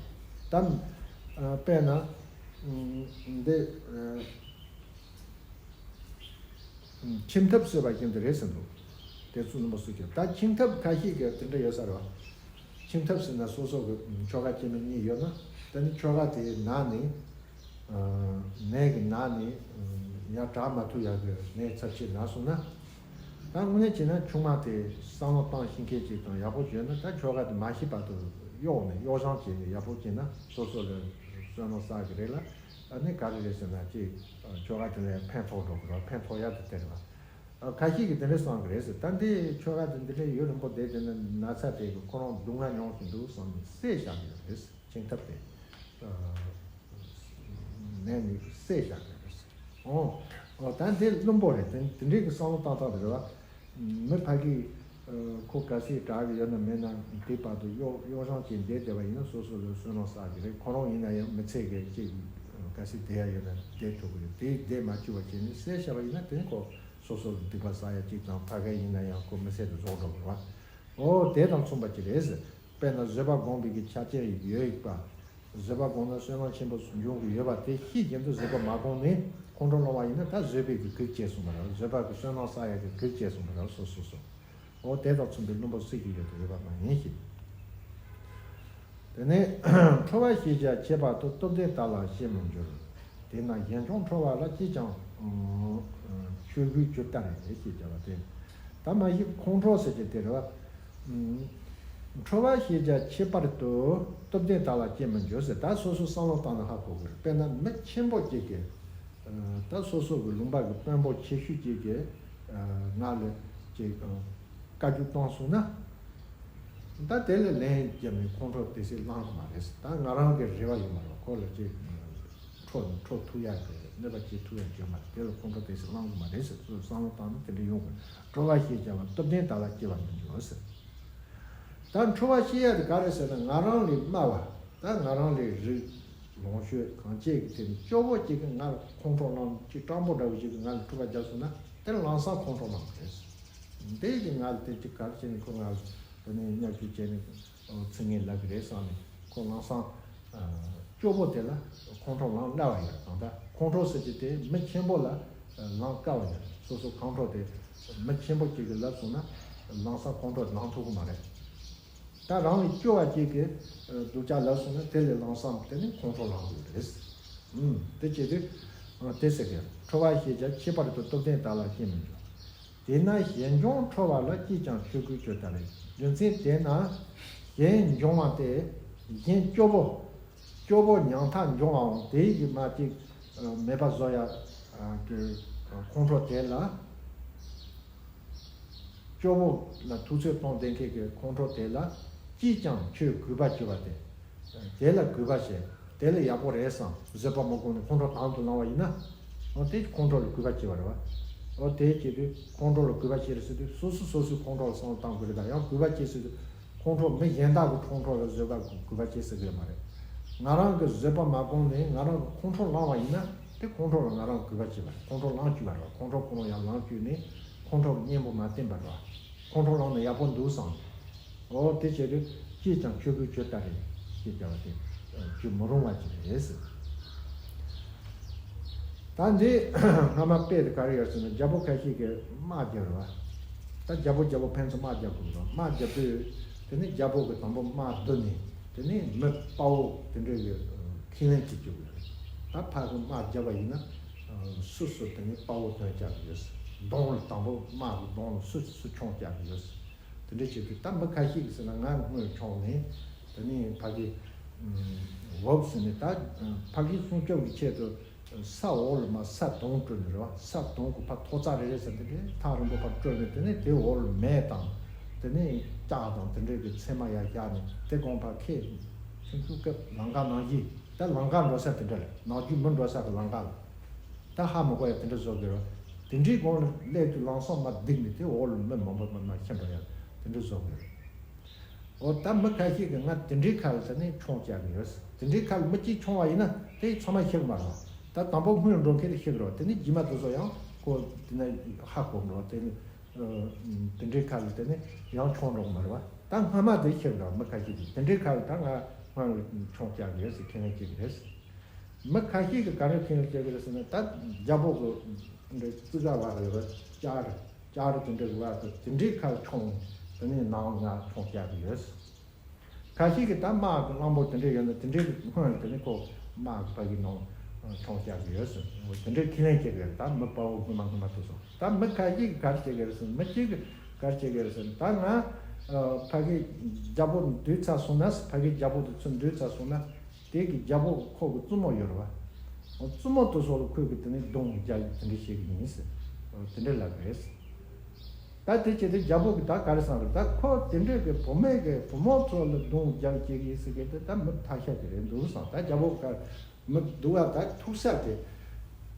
ད། ཨ། དཔེར་ན། འདི། ཨ། ཁྱིམ་ཐབ་ཟེར་བ་བཞིན་དུ་རེད་ཟེར་འདུག་དེ་ཚོ་བླུན་པོ་སུ་ཞིག་ད་ཁྱིམ་ཐབ་ཁ་ཤས་ཀྱི་དེ་འདྲ་ཡོད་ས་རེད་བ། ཁྱིམ་ཐབ་ཟེར་ན་སོ་སོ་གི་ཁྱོ་ག་སྐྱེ་དམན་གཉིས་ཡོད་ན། དེ་ནི་ཁྱོ་ག་དེའི་ནང་ནས། ཨ། ནད་ཀྱི་ནང་ནས། ཨ། ཡང་དྲག་མ་ཐུབ་ཡག་གི་ནད་ཚབས་ཆེ་ན་སོང་ན། ད་དངོས་གནས་བྱས་ན་ཆུང་མ་དེ་བསམ་བློ་བཏང་ཤེས་མཁན་ཅིག་དང་ཡག་པོ་བྱས་ན་ད་ཁྱོ་ག་དེ་མ་ཤི་བར་དུ་གཡོག་ནས་གཡོག་བྱང་བྱས་ནས་ཡག་པོ་བྱས་ན་སོ་སོ་ལ་བསོད་ནམས་བསགས་ཀྱི་རེད་ལ། ཨ་ནི་ག་རེ་རེད་ཟེར་ན་ཅིག་ཁྱོ་ག་དེ་ལ་ཕན་ཐོགས་འགྲོ་གི་རེད། ཕན་ཐོགས་ཡག་དེ་དེ་རེད་བ། ཨ། ཁ་ཤས་ཀྱིས་དེ་འདྲ་བསམ་གི་རེད་ཟེར། ད་འདི་ཁྱོ་ག་དེ་འདི་འདྲ་ཡུན་རིང་པོ་བསྡད་དེ་ནི་ན་ཚ་དེ་གི་ཁོ་རང་སྡུག་བསྔལ་མྱོང་བཞིན་འདུག་བསམ་ནས་བསད་བཞག་གི་ཡོད་རེད། ཁྱིམ་ཐབ་དེ། ཨ། ནས་ནི་བསད་བཞག་གི་རེད། ཨོ། ཨོ། ད་འདི་བླུན་པོ་རེད། དེ་དེ་འདྲའི་གི་བསམ་བློ་བཏང་སྟངས་དེ་རེད་བ། མི་ཕ་གི། ཨ། ཁོ་གལ་སྲིད་དྲག་གི་ཡོད་ན་མེད་ན་དེ་བར་དུ་གཡོག་གཡོག་བྱང་བྱས་བསྡད་བསྡད་པ་ཡིན་ན་སོ་སོ་ལ་བསོད་ནམས་བསགས་གི་རེད། ཁོ་རང་ཡིན་ན་ཡང་མི་ཚེ་གི་ཅིག་གལ་སྲིད་བསྡད་ཡ་ཡོད་ན་བསྡད་ཐུབ་གི་རེད། དེ་བསྡད་མ་བཅུག་པ་བྱས་ནས་བསད་བཞག་པ་ཡིན་ན་དེ་ཁོ་སོ་སོ་ལ་སྡིག་པ་བསགས་ཡ་གཅིག་དང་ཕ་གི་ཡིན་ན་ཡང་ཁོ་མི་ཚེ་དེ་རྫོགས་འགྲོ་གི་རེད་བ། ཨོ་དེ་དང་མཚུངས་པ་ཅིག་རེད་ཟེར། དཔེར་ན་བཟོད་པ་སྒོམ་པའི་གི་ཆ་རྐྱེན་ཡོད་པ། བཟོད་པ་སྒོམ་ན་བསོད་ནམས་ཆེན་པོ་འབྱུང་གི་ཡོད་པ་དེ་ཤེས་བཞིན་དུ་བཟོད་པ་མ་བསྒོམས་ནས་ཁོང་ཁྲོ་ལངས་པ་ཡིན་ན་ད་བཟོད་པའི་གི་གུས་བཅས་སོང་བ་རེད། བཟོད་པ་གི་བསོད་ནམས་བསགས་ཡ་གི་གུས་བཅས་སོང་བ་རེད། སོ་སོ་སོ། ཨོ་དེ་དང་མཚུངས་པའི་བླུན་པོ་སུ་ཞིག་ཡོད་དོ་ཡོད་པ་མ་ཡིན་ཞེས། དེ་ནས་ཁྲོ་བ་ཞེས་བྱ་ཁྱད་པར་དུ་སྟོབས་ལྡན་དག་ལ་བཤད་མི་འགྱུར། དེས་ན་གཞན་འབྱུང་ཁྲོ་བ་ལ་ཅིས་ཀྱང་ཆོས་གོས་གྱུར་ལྟར་ཞེས་བྱ་བ་སྟེ། ད་མ་གཞི་ཁོང་ཁྲོ་ཟེར་གྱི་དེ་རེད་བ། ཁྲོ་བ་ཞེས་བྱ་ཁྱད་པར་དུ་སྟོབས་ལྡན་དག་ལ་བཤད་མི་འགྱུར་ཟེར། ད་སོ་སོ་བསམ་བློ་བཏང་ན་ཧ་གོ་གི་རེད། དཔེར་ན་མི་ཆེན་པོ་གཅིག་གིས། ད་སོ་སོ་གི་ལུང་པ་གི་དཔོན་པོ་ཆེ་ཤོས་གཅིག་གིས་ང་ལ་ཅིག་བཀའ་བཀྱོན་བཏང་སོང་ན། ད་དེ་ལ་ལན་བརྒྱབ་ནས་ཁོང་ཁྲོ་དེ་སྲིད་ལངས་གི་མ་རེད། ད་ང་རང་གི་རེ་བ་ཡོད་མ་རེད། ཁོ་ལ་ཅིག་ཁྲོ་ཁྲོ་ཐུབ་ཡག་གི་གནོད་པ་བྱེད་ཐུབ་ཡག་གི་ཡོད་མ་རེད། དེ་ལ་ཁོང་ཁྲོ་དེ་སྲིད་ལངས་གི་མ་རེད་ཟེར། སོ་སོ་བསམ་བློ་བཏང་ན་དེ་འདྲ་ཡོང་གི། ཁྲོ་བ་ཞེས་བྱ་བ་སྟོབས་ལྡན་དག་ལ་སྐྱེ་བར་མི་འགྱུར་ཟེར། ད་ཁྲོ་བ་ཞེས་ཡ་དེ་ག་རེ་ཟེར་ན་ང་རང་ལས་དམའ་བ། ད་ང་རང་ལས་རིགས་ལོངས་སྤྱོད་གང་ཅི་གི་ཐད་ནས་སྐྱོ་པོ་གཅིག་གིས་ང་ལ་ཁོང་ཁྲོ་ལངས། ཅིག་སྤྲང་པོ་འདྲ་བོ་ཞིག་གིས་ང་ལ་འཁྲུག་པ་བརྒྱབ་སོང་ན་དེ་ལམ་སང་ཁོང་ཁྲོ་ལངས་པ་རེད། འདི་གིས་ང་ལ་དེ་ཅིག་ག་རེ་བྱས་ནས་ཁོ་ང་ལ་དེ་ནས་བརྙས་བཅོས་བྱས་ནས་ཚིག་ངན་ལབ་ཀྱི་རེད་བསམ་ནས་ཁོ་ལམ་སང་སྐྱོ་པོ་དེ་ལ་ཁོང་ཁྲོ་ལངས་སླ་བ་ཡོད། གང་ལྟར་ཁོང་ཁྲོ་ཟེར་གྱི་དེ་མི་ཆེན་པོ་ལ་ལངས་དཀའ་བ་ཡོད། སོ་སོ་ཁོང་ཁྲོ་དེ་མི་ཆེན་པོ་གཅིག་གིས་ལབ་སོང་ན་ལམ་སང་ཁོང་ཁྲོ་ལངས་ཐུབ་ཀྱི་མ་རེད། ད་རང་ལས་སྐྱོ་བ་གཅིག་གིས་སྡུག་ཅག་ལབ་སོང་ན་དེ་ལས་ལམ་སང་དེ་ནི་ཁོང་ཁྲོ་ལངས་དགོས་རེད། ཨུམ། དེ་བྱེད་དུས་དེ་ཟེར་གི། ཁྲོ་བ་ཞེས་བྱ་ཁྱད་པར་དུ་སྟོབས་ལྡན་དག་ལ་བཤད་མི་འགྱུར། དེས་ན་གཞན་འབྱུང་ཁྲོ་བ་ལ་ཅིས་ཀྱང་ཆོས་གོས་གྱུར་ལྟར། རྒྱུ་མཚན་དེས་ན་གཞན་འབྱུང་བ་སྟེ་གཞན་སྐྱོ་པོ། སྐྱོ་པོ་ཉམ་ཐག་འབྱུང་བའང་དེའི་གི་མ་ཅིག་མེད་པ་བཟོ་ཡ་གི་ཁོང་ཁྲོ་དེ་ལ། སྐྱོ་པོ་ལ་ཐུབ་ཚོད་གཏོང་བསྡད་མཁན་གྱི་ཁོང་ཁྲོ་དེ་ལ་ཅིས་ཀྱང་ཁྱོད་གུས་པ་བྱེད་པ་སྟེ། དེ་ལ་གུས་པ་བྱེད། དེ་ལ་ཡག་པོ་རེད་བསམ་བཟོད་པ་མ་བསྒོམས་ནས་ཁོང་ཁྲོ་དང་དུ་བླངས་པ་ཡིན་ན། འོ་དེ་ཁོང་ཁྲོ་ལ་གུས་པ་བྱེད་པ་རེད་བ། འོ་དེ་བྱེད་དུས་ཁོང་ཁྲོ་ལ་གུས་པ་བྱེད་རེད་ཟེར་དུས་སོ་སོ་སོ་སོའི་ཁོང་ཁྲོ་ལ་བསམ་བློ་བཏང་དགོས་རེད། ད་ཡང་གུས་པ་བྱེད་ཟེར་དུས་ཁོང་ཁྲོ་མི་གཞན་དག་གི་ཁོང་ཁྲོ་ལ་བཟོད་པ་གུས་པ་བྱེད་ཟེར་གི་ཡོད་མ་རེད། ང་རང་གི་བཟོད་པ་མ་བསྒོམས་ནས་ང་རང་གི་ཁོང་ཁྲོ་བླངས་པ་ཡིན་ན་དེ་ཁོང་ཁྲོ་ལ་ང་རང་གུས་པ་བྱེད་པ་རེད། ཁོང་ཁྲོ་ལངས་བཅུག་པ་རེད་བ། ཁོང་ཁྲོ་ཁོ་རང་ཡར་ལངས་བཅུག་ནས་ཁོང་ཁྲོ་གི་གཉེན་པོ་མ་བསྟེན་པ་རེད་བ། ཁོང་ཁྲོ་ལངས་ན་ཡག་པོ་འདུག་བསམ། འོ་དེ་བྱེད་དུས་ཅིས་ཀྱང་ཆོས་གོས་གྱུར་ལྟར་རེད་ཅེས་བྱ་བ་དེ་གྱུར་མི་རུང་བ་ཅིག་རེད་ཟེར། ད་འདི་སྔ་མ་དཔེ་དེ་ག་རེ་ཡོད་ཟེར་ན། རྒྱལ་པོ་ཁ་ཤས་ཀྱིས་དམག་རྒྱབ་རེད་བ། ད་རྒྱལ་པོ་རྒྱལ་པོ་ཕན་ཚུན་དམག་རྒྱབ་དགོས་རེད་བ། དམག་རྒྱབ་དུས་དེ་ནས་རྒྱལ་པོ་གིས་དང་པོ་དམག་བསྡུ་ནས། དེ་ནས་མི་དཔའ་བོ་དེ་འདྲ་གི་ཁས་ལེན་བྱེད་རྒྱུ་རེད། ད་ཕར་གི་དམག་རྒྱབ་པ་ཡིན་ན། སུ་སུ་དེ་ནས་དཔའ་བོ་ཐོན་རྒྱག་གི་ཡོད། གདོང་ལ་དང་པོ་དམག་གི་གདོང་ལ་སུ་སུ་མཆོང་རྒྱག་གི་ཡོད། དེ་འདྲ་བྱེད་དུས་ད་མི་ཁ་ཤས་ཀྱིས་ཟེར་ན། ང་སྔོན་མཆོང་ནས་དེ་ནས་ཕ་གི་འོབ་ཟེར་ནས། ད་ཕ་གི་སྲུང་སྐྱོབ་ཀྱི་ཆེད་དུ་ས་འོག་ལ་མར་ས་དོང་བརྐོས་ནས་རེད་བ། ས་དོང་གི་ཕར་ཐོག་རྩེག་རེ་རེ་ཟེར། དེ་འདྲའི་ཐག་རིང་པོ་ཕར་བརྐོས་ནས། དེ་ནས་དེའི་འོག་ལ་མེ་དང་དེ་ནས་ལྕགས་དང་དེ་འདྲའི་གི་ཚེར་མ་ཡར་བཞག་ནས། དེ་གོང་ཕར་ཁད་ཁྱིམ་ཚང་སྐབས་ལམ་ཁ་ནང་བཞིན། ད་ལམ་ཁ་འགྲོ་ས་དེ་འདྲ་རེད། ནང་རྒྱུད་མི་འགྲོ་ས་གི་ལམ་ཁ་ལ། ད་ཧ་མི་གོ་ཡ་དེ་འདྲ་བཟོ་དགོས་རེད། དེ་འདྲའི་སྒང་ལ་སླེབས་དུས་ལམ་སང་མར་བརྡིབས་ནས་དེ་འོག་ལ་མི་མང་པོ་མར་མར་ཁྱེར་འགྲོ་ཡ་དེ་འདྲ་བཟོ་དགོས་རེད། འོ། ད་མི་ཁ་ཤས་ཀྱིས་ང་དེ་འདྲའི་ཁ་ལ་ཟེར་ནས་མཆོང་རྒྱག་གི་ཡོད། དེ་འདྲའི་ཁ་ལ་མི་གཅིག་མཆོང་བ་ཡིན་ན་དེ་ཚང་མ་ཤི་གི་མ་རེད། ད་དང་པོ་སྔོན་འགྲོ་མཁན་དེ་ཤི་གི་རེད། དེ་ནས་རྗེས་མ་དེ་ཚོ་ཡང་ཁོ་དེ་ན་ཧ་གོ་གི་རེད། དེ་ནས་དེ་འདྲའི་ཁ་ལ་དེ་ནས་ཡང་མཆོང་འགྲོ་གི་མ་རེད་བ། ད་སྔ་མ་དེ་ཤི་གི་རེད། མི་ཁ་ཤས་ཀྱིས་དེ་འདྲའི་ཁ་ལ་ད་ང་སྔོན་ལ་མཆོང་རྒྱག་གི་ཡོད་ཟེར་ཁས་ལེན་བྱེད་ཀྱི་རེད། མི་ཁ་ཤས་ཀྱིས་ག་རེ་ཁས་ལེན་བྱེད་ཀྱི་རེད་ཟེར་ན། ད་རྒྱལ་པོ་གི་འདྲ་རྩིས་ཀ་བ་རེད་བ། ལྕགས་རི་ལྕགས་རི་དེ་འདྲ་གི་བ་དེ་དེ་འདྲའི་ཁ་ལ་མཆོང་། དེ་ནས་ནང་ང་མཆོང་རྒྱག་གི་ཡོད། ཁ་ཤས་ཀྱིས་ད་དམག་གི་གླང་པོ་དེ་འདྲ་ཡོད་ན་དེ་འདྲའི་སྔོན་དེ་ནས་ཁོ་དམག་གི་ཕ་གི་ནང་མཆོང་རྒྱག་གི་ཡོད་ཟེར། འོ། དེ་འདྲའི་ཁས་ལེན་བྱེད་ཀྱི་རེད། ད་མི་དཔའ་བོ་སྔོན་མ་སྔོན་མ་དེ་ཚོ། ད་མི་ཁ་ཤས་ཀྱིས་ག་རེ་བྱེད་ཀྱི་རེད་ཟེར་ན། མི་གཅིག་གིས་ག་རེ་བྱེད་ཀྱི་རེད་ཟེར་ན། ད་ང་ཕ་གི་རྒྱལ་པོ་འདུལ་ཚར་སོང་ན། ཕ་གི་རྒྱལ་པོ་དེ་ཚུར་འདུལ་ཚར་སོང་ན། དེ་གི་རྒྱལ་པོ་ཁོ་གི་བཙུན་མོ་ཡོད་རེད་བ། བཙུན་མོ་དེ་ཚོ་ལ་ཁོས་གི་དེ་ནས་རྡུང་རྒྱག་གི་དེ་འདྲ་བྱེད་གི་ཡིན་ཟེར། དེ་འདྲ་ལབ་རེད། ད་དེ་བྱེད་དུས་རྒྱལ་པོ་གི་ད་ག་རེ་བསམ་རེད། ད་ཁོ་དེ་འདྲ་གི་བུ་མོ་གི་བུ་མོ་ཚོ་ལ་རྡུང་རྒྱག་བྱེད་གི་ཡིན་ཟེར་གི་དེ་ད་མི་ཐ་ཤལ་གི་རེད་འདུག་བསམ། ད་རྒྱལ་པོ་གི་མི་སྡུག་པ་ད་ཐུག་ས་དེ།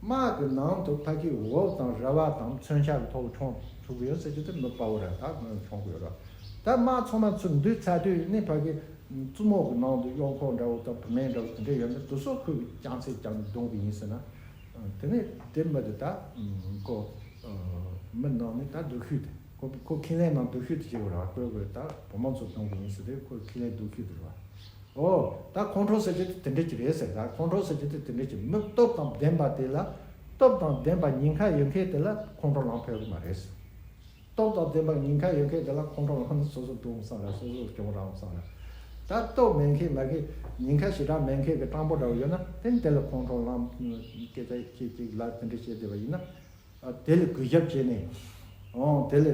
དམག་གི་ནང་དུ་ཕ་གི་འོབས་དང་ར་བ་དང་མཚོན་ཆ་གི་ཐོག་མཆོང་ཐུབ་ཀྱི་ཡོད་ཟེར་གྱི་དེ་མི་དཔའ་བོ་རེད། ད་མཆོང་གི་ཡོད་རེད། ད་དམག་ཚང་མ་ཚུར་འདུས་ཚར་དུས་ནི་ཕ་གི་བཙུན་མོ་གི་ནང་དུ་གཡོག་འཁོར་འདྲ་བོ་དང་བུད་མེད་འདྲ་བོ་དེ་འདྲ་ཡོད་ན་དེ་ཚོ་ཁོས་གི་རྐྱང་རྩེད་རྐྱང་རྡུང་གི་ཡིན་ཟེར་ན། དེ་ནས་དེ་མི་དེ་ད་ཁོ་མི་ནང་ནས་ད་སྡུག་ཤོས་དེ། ཁོ་ཁོ་ཁས་ལེན་ནང་སྡུག་ཤོས་དེ་བྱེད་དགོས་རེད། ཁོས་ཁོས་ད་བུ་མོ་ཚོ་རྡུང་གི་ཡིན་ཟེར་དུས་ཁོས་ཁས་ལེན་སྡུག་ཤོས་དེ་རེད་བ། ཨོ། ད་ཁོང་ཁྲོ་ཟེར་རྒྱུ་དེ་དེ་འདྲ་ཅིག་རེད་ཟེར། ད་ཁོང་ཁྲོ་ཟེར་རྒྱུ་དེ་དེ་འདྲ་ཅིག་མི་སྟོབས་དང་ལྡན་པ་དེ་ལ། སྟོབས་དང་ལྡན་པ་ཉེན་ཁ་ཡོད་མཁན་དེ་ལ་ཁོང་ཁྲོ་ལངས་ཕོད་ཀྱི་མ་རེད། སྟོབས་དང་ལྡན་པ་ཉེན་ཁ་ཡོད་མཁན་དེ་ལ་ཁོང་ཁྲོ་ལངས་ན་སོ་སོ་རྡུང་བསམ་ར། སོ་སོ་གྱོང་རག་བསམ་ར། ད་སྟོབས་མེད་མཁན་མ་གི་ཉེན་ཁ་ཞེ་དྲག་མེད་མཁན་གྱི་སྤྲང་པོ་འདྲ་བོ་ཡོད་ན། དེ་ནི་དེ་ལ་ཁོང་ཁྲོ་ལངས། སྐད་ཆ་ཅིག་ཅིག་ལ་དེ་འདྲ་བྱས་བསྡད་པ་ཡིན་ན། ཨ། དེ་ལ་གུས་ཞབས་བྱས་ནས། ཨོ། དེ་ལ་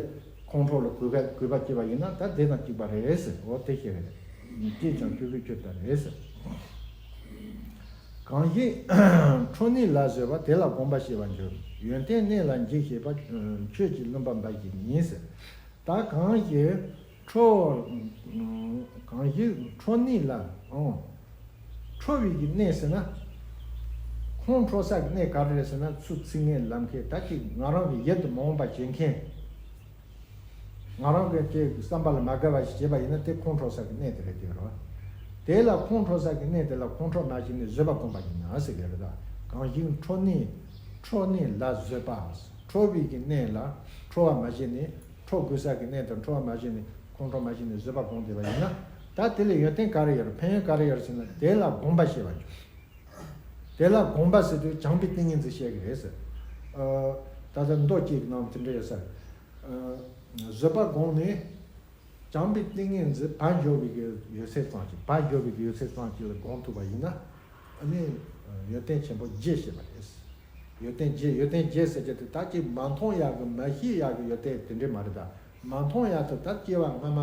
ཁོང་ཁྲོ་ལ་གུས་པ་གུས་པ་སྐྱེས་པ་ཡིན་ན་ད་དེ་དང་གཅིག་པ་རེད་ཟེར། ཨོ། དེ་བཤད་རེད། སྐྱེས་ཀྱང་སྐྱེ་དགུའི་ཆོས་ལྟར་རེད་ཟེར། གང་ཞིག་ཁྲོ་ནི་ལ་བཟོད་པ། དེ་ལ་དགོངས་པ་བཞེས་པར་འགྱུར། ཡོན་ཏན་གནས་ལ་འཇིགས་བྱེད་པ། ཆོས་ཀྱི་བླུན་པ་འབའ་ཞིག་ཡིན་ཟེར། ད་གང་ཞིག་ཁྲོ། གང་ཞིག་ཁྲོ་ནི་ལ། ཨོ། ཁྲོ་བའི་གི་གནས་ཟེར་ན། ཁོང་ཁྲོ་ས་གི་གནས་ག་རེ་རེད་ཟེར་ན། ཚུར་ཚིག་ངན་ལབ་མཁན། ད་ཅིག་ང་རང་གི་ཡིད་དུ་མ་འོངས་པ་བྱེད་མཁན། ང་རང་གི་ཅིག་བསམ་པ་ལ་མ་དགའ་བ་ཞིག་བྱས་པ་ཡིན་ན་དེ་ཁོང་ཁྲོ་ས་གི་གནས་དེ་རེད་ཟེར་གི་རེད། དེ་ལ་ཁོང་ཁྲོ་ས་གི་གནས་དེ་ལ་ཁོང་ཁྲོ་མ་བྱས་ནས་བཟོད་པ་བསྒོམ་པ་ཡིན་ན་ཟེར་གི་རེད། ད་གང་ཞིག་ཁྲོ་ནི། ཁྲོ་ནི་ལ་བཟོད་པ། ཁྲོ་བའི་གི་གནས་ལ་ཁྲོ་བ་མ་བྱས་ནས། ཁྲོ་དགོས་ས་གི་གནས་དང་ཁྲོ་བ་མ་བྱས་ནས། ཁོང་ཁྲོ་མ་བྱས་ནས་བཟོད་པ་སྒོམ་བསྡད་པ་ཡིན་ན། ད་དེ་ལ་ཡོན་ཏན་ག་རེ་ཡོད་རེད། ཕན་ཡོན་ག་རེ་ཡོད་རེད་ཟེར་ན། དེ་ལ་དགོངས་པ་བཞེས་པར་འགྱུར། དེ་ལ་དགོངས་པ་ཟེར་དུས་བྱམས་པའི་ཏིང་ངེ་འཛིན་བཤད་གི་རེད་ཟེར། ཨ། ད་ལྟ་མདོ་སྐྱེས་ཀྱི་ནང་དེ་འདྲ་ཡོད་ས་རེད། ཨ། བཟོད་པ་སྒོམ་ནས། བྱམས་པའི་ཏིང་ངེ་འཛིན་བ་འཇོ་བའི་གི་ཡོད་ཚད་ཙམ་ཅིག་བ་འཇོ་བའི་གི་ཡོད་ཚད་ཙམ་ཅིག་ལ་སྒོམ་ཐུབ་པ་ཡིན་ན། ཨ་ནི་ཡོན་ཏན་ཆེན་པོ་བརྒྱད་བཤད་པ་རེད། ཡོན་ཏན་བརྒྱད། ཡོན་ཏན་བརྒྱད་ཟེར་རྒྱུ་དེ་ད་ཅིག་མ་མཐོང་ཡག་གི་མ་ཤེས་ཡག་གི་ཡོན་ཏན་དེ་འདྲས་མ་རེད། ད་མ་མཐོང་ཡག་དེ་ད་སྐྱེ་བ་སྔ་མ།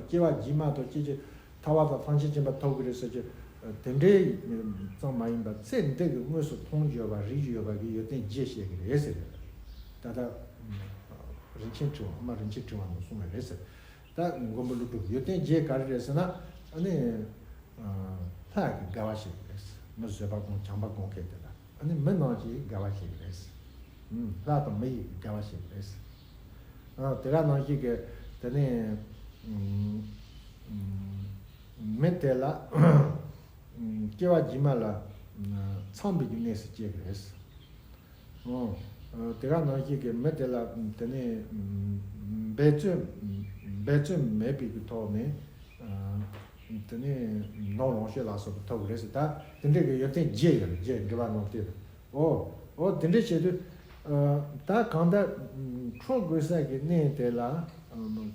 སྐྱེ་བ་རྗེས་མ་དང་སྐྱེ་ཅིག་ཐར་པ་དང་ཐམས་ཅད་མཁྱེན་པ་ཐོབ་གི་རེད་ཟེར་རྒྱུ་དེ་འདྲས་ཙམ་མ་ཡིན་པ། ཚེ་འདི་གི་དངོས་སུ་མཐོང་ཡོད་པ། རིག་ཡོད་པ་གི་ཡོན་ཏན་བརྒྱད་བཤད་གི་རེད་ཟེར། ད་ལྟ་རིན་ཆེན་ཕྲེང་བ། ཨ་མ་རིན་ཆེན་ཕྲེང་བ་ནས་གསུངས་པ་རེད་ཟེར། ད་མགོན་པོ་ཀླུ་སྒྲུབ་ཡོན་ཏན་བརྒྱད་ག་རེ་རེད་ཟེར་ན། ཨ་ནི་ལྷ་གིས་དགའ་བ་བྱེད་ཀྱི་རེད། མི་བཟོད་པ་སྒོམ། བྱམས་པ་སྒོམ་མཁན་དེ་ལ། ཨ་ནི་མི་རྣམས་ཀྱིས་དགའ་བ་བྱེད་ཀྱི་རེད། ཨུམ། ལྷ་དང་མི་ཡིས་དགའ་བ་བྱེད་ཀྱི་རེད། ཨ། དེ་ག་ནང་བཞིན་གྱི་དེ་ནས་ཨུམ། མི་དེ་ལ་ཨུམ། སྐྱེ་བ་རྗེས་མ་ལ་ཨུམ། ཚངས་པའི་གི་གནས་སུ་སྐྱེ་གི་རེད། ཨོ། དེ་ག་ནང་བཞིན་གྱི་མི་དེ་ལ་དེ་ནས་འབད་རྩོལ། འབད་རྩོལ་མེད་པའི་གི་ཐོག་ནས་དེ་ནས་ནོར་ལོངས་སྤྱོད་ལ་སོགས་པ་ཐོབ་གི་རེད་ཟེར། ད་དེ་འདྲའི་གི་ཡོན་ཏན་བརྒྱད་ཡོད་རེད། བརྒྱད་འགྲེལ་པ་ནང་བལྟས་ན། ཨོ། འོ་དེ་འདྲ་བྱེད་དུས། ཨ། ད་གང་ལྟར་ཁྲོ་དགོས་ས་གི་གནས་དེ་ལ། ཨ།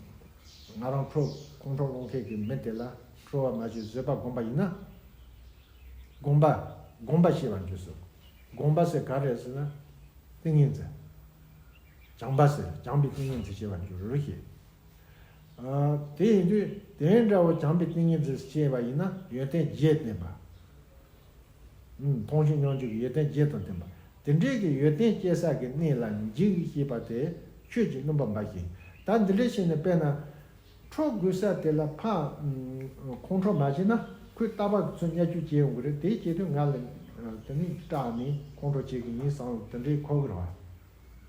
ང་རང་ཁྲོ་ཁོང་ཁྲོ་སློང་མཁན་གྱི་མི་དེ་ལ་ཁྲོ་བ་མ་བྱེད་བཟོད་པ་བསྒོམ་པ་ཡིན་ན། བསྒོམ་པ། བསྒོམ་པ་བྱེད་པར་འགྱུར་ཟེར། བསྒོམ་པ་ཟེར་ག་རེ་ཟེར་ན། ཏིང་ངེ་འཛིན། བྱམས་པ་ཟེར། བྱམས་པའི་ཏིང་ངེ་འཛིན་བྱེད་པར་འགྱུར་ཞེས། ཨ། དེ་ཡིན་དུས་དེ་འདྲ་བོ་བྱམས་པའི་ཏིང་ངེ་འཛིན་སྐྱེས་པ་ཡིན་ན་ཡོན་ཏན་བརྒྱད་ལྡན་པ། ཨུམ། མཐོང་ཆོས་མྱོང་འགྱུར་གྱི་ཡོན་ཏན་བརྒྱད་དང་ལྡན་པ། དེ་འདྲའི་གི་ཡོན་ཏན་སྐྱེ་ས་གི་གནས་ལ་འཇིགས་ཞེས་པ་དེ་ཆོས་ཀྱི་བླུན་པོ་འབའ་ཞིག་ཡིན། ད་འདི་འདྲ་བྱས་ནས་དཔེར་ན། ཁྲོ་དགོས་ས་དེ་ལ་ཕར། ཨུམ། ཁོང་ཁྲོ་མ་བྱས་ན་ཁོས་རྟག་པར་ཚུར་བརྙས་བཅོས་བྱེད་ཡོང་གི་རེད། དེ་བྱེད་དུས་ང་ལ། ཨ། དེ་ནི་སྐྲག་ནས་ཁོང་ཁྲོ་བྱེད་ཀྱི་ཡིན་བསམ་དེ་འདྲའི་འཁོར་གི་རེད་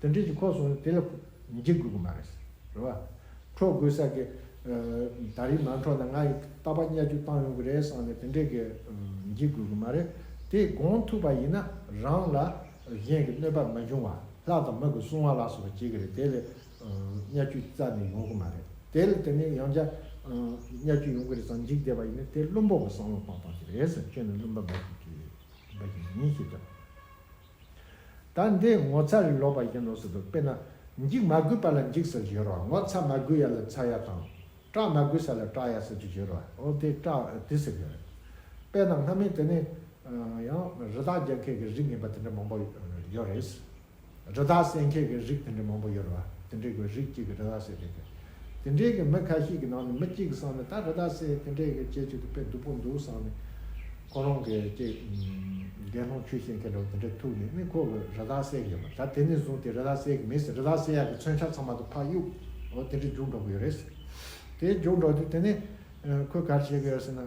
བ། དེ་འདྲའི་ཅིག་འཁོར་སོང་ན་དེ་ལ་འཇིགས་དགོས་ཀྱི་མ་རེད། རེད་བ། ཁྲོ་དགོས་ས་གི། ཨ། ད་རེས་མ་ཁྲོ་ན་ང་ཡི་རྟག་པར་བརྙས་བཅོས་བཏང་ཡོང་གི་རེད་བསམ་ནས་དེ་འདྲའི་གི། ཨ། འཇིགས་དགོས་ཀྱི་མ་རེད། དེ་སྒོམ་ཐུབ་པ་ཡིན་ན་རང་ལ་གཞན་གྱི་གནོད་པ་མི་འབྱུང་བ། ལྷ་དང་མི་གི་སྲུང་བ་ལ་སོགས་པ་བྱེད་ཀྱི་རེད། དེ་ལས། ཨ། བརྙས་བཅོས་རྩ་ནས་ཡོང་གི་མ་རེད། དེ་ལས་དེ་ནས་ཡང་བསྐྱར། ཨ། བརྙས་བཅོས་ཡོང་གི་རེད་བསམ་འཇིགས་བསྡད་པ་ཡིན་ན་དེ་བླུན་པོ་གི་བསམ་བློ་བཏང་སྟངས་ཅིག་རེད་ཟེར། ཁྱོད་ནི་བླུན་པ་འབའ་ཞིག་གི་འབའ་ཞིག་ཡིན་ཞེས་བྱ། ད་འདི་ངོ་ཚ་ལས་ལོག་པ་ཡིན་ནོ་ཟེར་དུས། དཔེར་ན། འཇིགས་མ་དགོས་པ་ལ་འཇིགས་ཟེར་གྱི་ཡོད་རེད་བ། ངོ་ཚ་མ་དགོས་ཡ་ལ་ཚ་ཡ་དང་། སྐྲག་མ་དགོས་ས་ལ་སྐྲག་ཡ་ཟེར་གྱི་ཡོད་རེད་བ། འོ་དེ་སྐྲག་དེ་ཟེར་གྱི་རེད། དཔེར་ན་སྔ་མོ་དེ་ནས། ཨ། ཡང་རི་དྭགས་རྒྱག་མཁན་གྱི་རིགས་ངན་པ་དེ་འདྲ་མང་པོ་ཡོད་རེད། རི་དྭགས་བསད་མཁན་གྱི་རིགས་དེ་འདྲ་མང་པོ་ཡོད་རེད་བ། དེ་འདྲའི་གི་རིགས་གཅིག་གི་རི་དྭགས་བསད་མཁན་གྱི། དེ་འདྲའི་གི་མི་ཁ་ཤས་ཀྱི་ནང་ནས་མི་གཅིག་གི་བསམ་ནས་ད་རི་དྭགས་བསད་དེ་འདྲའི་གི་བྱེད་ཆོག་དེ་དཔེ་སྡུག་པོ་འདུག་བསམ་ནས། ཁོ་རང་གི་ཅིག་དགེ་སློང་ཆོས་བཤད་མཁན་འདྲ་བོ་དེ་འདྲ་ཐུག་ནས་ནི་ཁོ་གི་རི་དྭགས་བསད་གི་ཡོད་པ། ད་དེ་ནས་བཟུང་སྟེ་རི་དྭགས་བསད་གི་མེད་ཟེར། རི་དྭགས་བསད་ཡག་གི་མཚོན་ཆ་ཚང་མ་དེ་ཕར་གཡུག་འོ་དེ་འདྲ་རྒྱུགས་འགྲོ་གི་ཡོད་རེད། དེ་རྒྱུགས་འགྲོ་དུས་དེ་ནས་ཁོས་ག་རེ་བྱེད་གི་ཡོད་ཟེར་ན།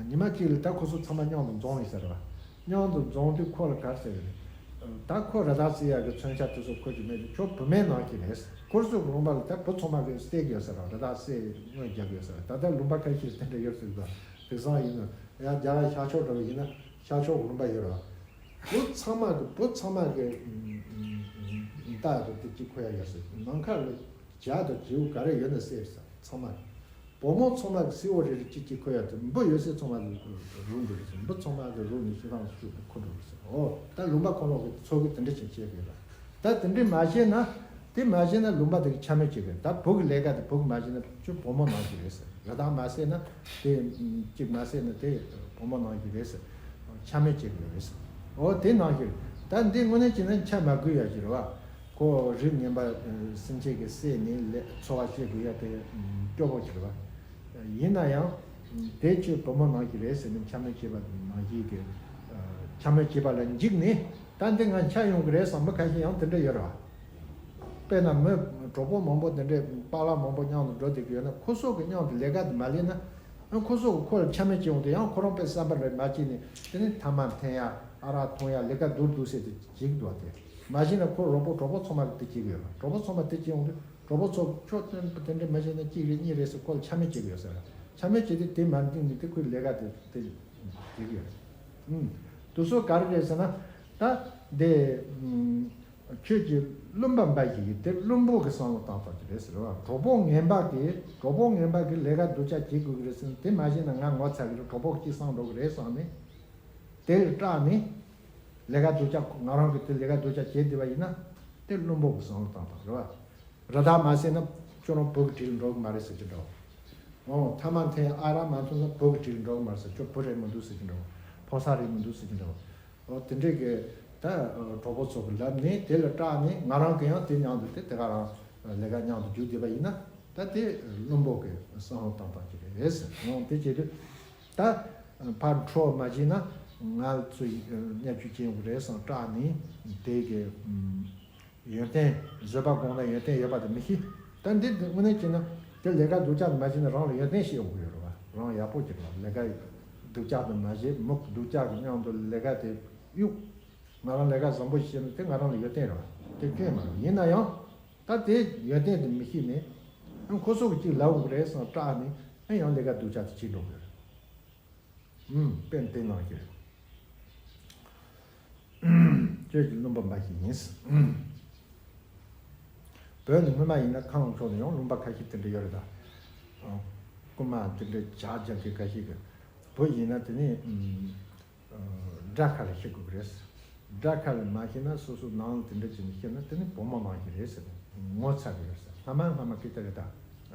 ཉི་མ་གཅིག་ལ་ད་ཁོ་ཚོ་ཚང་མ་མཉམ་དུ་འཛོམས་ཡོད་ས་རེད་བ། མཉམ་དུ་འཛོམས་དུས་ཁོ་ལ་ག་རེ་ཟེར་གི་རེད། ད་ཁོ་རི་དྭགས་བསད་ཡག་གི་མཚོན་ཆ་དེ་ཚོ་ཁོ་གིས་མེད་དུས་ཁྱོད་བུད་མེད་ནང་གི་རེད། ཁོ་ཚོ་གི་ལུང་པ་ལ་ད་བུ་ཚང་མ་གིས་བསད་གི་ཡོད་ས་རེད་བ། རི་དྭགས་བསད་རྔོན་རྒྱག་གི་ཡོད་ས་རེད། ད་ལྟ་ལུང་པ་ཁ་ཤས་དེ་འདྲ་ཡོད་ས་རེད་བ། དེང་སང་ཡིན་ན་ཡང་རྒྱ་གར་ཤར་ཕྱོགས་འདྲ་བོ་ཡིན་ན་ཤར་ཕྱོགས་ལུང་པ་ཡོད་རེད་བ། བུ་ཚང་མ་གི་བུ་ཚང་མ་གི་ད་རུ་དེ་གཅིག་ཁོ་ཡ་ཡོད་ས་རེད། ནམ་མཁའ་ལ་བྱ་དང་བྱིའུ་ག་རེ་ཡོད་ན་བསད་ས་ཚང་མ། བུ་མོ་ཚང་མ་གི་སེར་པོ་རེ་རེ་གཅིག་གཅིག་ཁོ་ཡ་དེ་འབུ་ཡོད་ས་ཚང་མ་རུལ་འགྲོ་རེད་ཟེར། འབུ་ཚང་མ་གི་རུལ་ནས་ཤི་སྟངས་སུ་ཁོ་འགྲོ་རེད་ཟེར། འོ་ད་ལུང་པ་ཁོ་ལོག་གི་ཚོ་གི་དེ་འདྲ་ཞིག་བྱེད་དགོས་ལ། ད་དེ་འདྲ་མ་བྱས་ན། དེ་མ་བྱས་ན་ལུང་པ་དེ་གི་ཆ་མེད་བྱེད་དགོས། ད་བུ་གི་ལས་ཀ་དེ་བུ་གི་མ་བྱས་ན་ཁྱོད་བུ་མོ་ནང་གི་རེད་ཟེར། རི་དྭགས་མ་བསད་ན་དེ། གཅིག་མ་བསད་ན་དེ་བུ་མོ་ནང་གི་རེད་ཟེར། ཆ་མེད་བྱེད་དགོས་རེད་ཟེར། འོ་དེ་ནང་གི་རེད། ད་འདི་དངོས་གནས་བྱས་ན་ཆ་མ་དགོས་ཡ་ཞིག་རེད་བ། ཁོ་རིགས་ངན་པ་སེམས་ཅན་གྱི་བསད་ནས་ལས་འཚོ་བ་སྐྱེལ་དགོས་ཡ་དེ་སྐྱོ་པོ་ཞིག་རེད་བ། ཡིན་ན་ཡང་དེ་ཁྱོད་བུ་མོ་ནང་གི་རེད་ཟེར་ནས་ཆ་མེད་བྱེད་པ་ནང་བཞིན་གྱི་ཆ་མེད་བྱེད་པ་ལ་འཇིགས་ནས་ད་འདི་ང་ཆ་ཡོང་གི་རེད་བསམ་པ་ཁ་ཤས་ཡང་དེ་འདྲ་ཡོད་རེད་བ། དཔེར་ན་མི་གྲོགས་པོ་མང་པོ་དེ་འདྲའི་པཱ་ལགས་མང་པོ་མཉམ་དུ་འགྲོ་བསྡད་ཀྱི་ཡོད་ན་ཁོ་ཚོ་གི་མཉམ་དུ་ལས་ཀ་དེ་མ་ལས་ན། ཁོ་ཚོ་གི་ཁོ་ལ་ཆ་མེད་བྱེད་ཡོང་དུས་ཡང་ཁོ་རང་དཔེ་བསམ་པ་རེ་མ་བྱས་ནས་དེ་ནས་ཐ་མག་འཐེན་ཡ་ཨ་རག་འཐུང་ཡ་ལས་ཀ་སྡུག་སྡུག་ཟེར་དེ་བྱེད་ཀྱི་འདུག་བ། དེ་མ་གཞི་ན་ཁོ་རོགས་པོ་གྲོགས་པོ་ཚང་མ་གི་དེ་བྱེད་ཀྱི་ཡོད་རེད། གྲོགས་པོ་ཚང་མ་དེ་བྱེད་ཡོང་དུས་གྲོགས་པོ་ཚོ་ཁྱོད་དེ་འདྲ་མི་བྱེད་ན་གཅིག་རེད་གཉིས་རེད་ཟེར་ཁོ་ལ་ཆ་མེད་བྱེད་ཀྱི་ཡོད་ས་རེད། ཆ་མེད་བྱེད་དུས་དེ་མ་འདང་ནས་དེ་ཁོའི་ལས་ཀ་དེ་དེ་བྱེད་ཀྱི་ཡོད་རེད། ཨུམ། དེ་ཚོ་ག་རེ་རེད་ཟེར་ན་ད་དེ་ཨུམ། ཁྱོད་ཀྱིས་བླུན་པ་འབའ་ཞིག་གིས་དེ་བླུན་པོ་གི་བསམ་བློ་བཏང་ཐག་ཅིག་རེད་ཟེར་བ། གྲོགས་པོ་ངན་པ་གིས་གྲོགས་པོ་ངན་པ་གིས་ལས་ཀ་སྡུག་ཅག་བྱེད་དགོས་ཀྱི་རེད་ཟེར་ན་དེ་མ་བྱས་ན་ང་ངོ་ཚ་གི་རེད། གྲོགས་པོ་གཅིག་སང་འགྲོ་གི་རེད་བསམ་ནས་དེ་ལ་སྐྲག་ནས་ལས་ཀ་སྡུག་ཅག་ང་རང་གིས་དེ་ལས་ཀ་སྡུག་ཅག་བྱེད་བསྡད་པ་ཡིན་ན་དེ་བླུན་པོ་གི་བསམ་བློ་བཏང་ཐག་རེད་བ། རི་དྭགས་མ་བསད་ན་ཁྱོད་རང་བུ་གི་གྲལ་ལ་འགྲོ་གི་མ་རེད་ཟེར་གྱི་འདྲ་བ། འོ་ཐ་མག་འཐེན་ཨ་རག་མ་འཐུང་ན་བུ་གི་གྲལ་ལ་འགྲོ་གི་མ་རེད་ཟེར། ཁྱོད་བུ་རེད་མི་འདུག་ཟེར་གྱི་འདྲ་བ། ཕོ་གསར་རེད་མི་འདུག་ཟེར་གྱི་འདྲ་བ། འོ་དེ་འདྲས་ཀྱི་ད་གྲོགས་པོ་ཚོ་གི་ལབ་ནས་དེ་ལ་སྐྲག་ནས་ང་རང་གི་ཡང་དེ་མཉམ་དུ་དེ་དེ་ག་རང་ལས་ཀ་མཉམ་དུ་རྒྱུགས་བསྡད་པ་ཡིན་ན་ད་དེ་བླུན་པོ་གི་བསམ་བློ་བཏང་སྟངས་ཅིག་རེད་ཟེར། འོ་དེ་བྱེད་དུས་ད་ཕར་ཁྲོ་མ་བྱས་ན་ང་ཚོ་བརྙས་བཅོས་བྱེད་ཡོང་གི་རེད་བསམ་སྐྲག་ནས་དེ་གི་ཡོན་ཏན་བཟོད་པ་སྒོམ་ན་ཡོན་ཏན་ཡོད་པ་དེ་མི་ཤེས། ད་འདི་དངོས་གནས་བྱས་ན་དེ་ལས་ཀ་སྡུག་ཅག་མ་བྱས་ན་རང་ལ་ཡོན་ཏན་ཞིག་ཡོང་གི་ཡོད་རེད་བ། རང་ཡག་པོ་ཅིག་ལ་ལས་ཀ་སྡུག་ཅག་དེ་མ་བྱས་མི་སྡུག་ཅག་གི་མཉམ་དུ་ལས་ཀ་དེ་གཡུག་ང་རང་ལས་ཀ་བཟང་པོ་ཞིག་བྱས་ན་དེ་ང་རང་ལ་ཡོན་ཏན་རེད་བ། དེ་སྐྱོན་མ་རེད། ཡིན་ན་ཡང་ད་དེ་ཡོན་ཏན་དེ་མི་ཤེས་ནས་ཁོ་ཚོ་གི་ཅིག་ལབ་དགོས་རེད་བསམ་སྐྲག་ནས་ཡང་ལས་ཀ་སྡུག་ཅག་དེ་བྱེད་འགྲོ་གི་ཡོད་རེད། ཨུམ། དཔེ་དེ་ནང་བཞིན་ཁྱོད་ཀྱི་བླུན་པོ་འབའ་ཞིག་ཡིན། བོད་ནི་སྔོན་མ་ཡིན་ན་ཁམས་ཕྱོགས་ནས་ཡང་བླུན་པ་ཁ་ཤས་དེ་འདྲ་ཡོད་རེད་ད། རྐུན་མ་དེ་འདྲ་ཇག་རྒྱག་མཁན་ཁ་ཤས་ཀྱི་བུ་ཡིན་ན་དེ་ནི་དགྲ་ཁ་ལ་ཤི་དགོས་ཀྱི་རེད། སྒྲ་ཁ་ལ་མ་ཤེས་ན་སོ་སོ་ནང་དེ་འདྲ་བྱས་ནས་ཤེས་ན་དེ་ནི་བུ་མོ་ནང་བཞིན་རེད་ཟེར་ནས་ངོ་ཚ་གི་ཡོད་ཟེར། སྔ་མ་སྔ་མ་ཀི་ཏ་རེ་ད་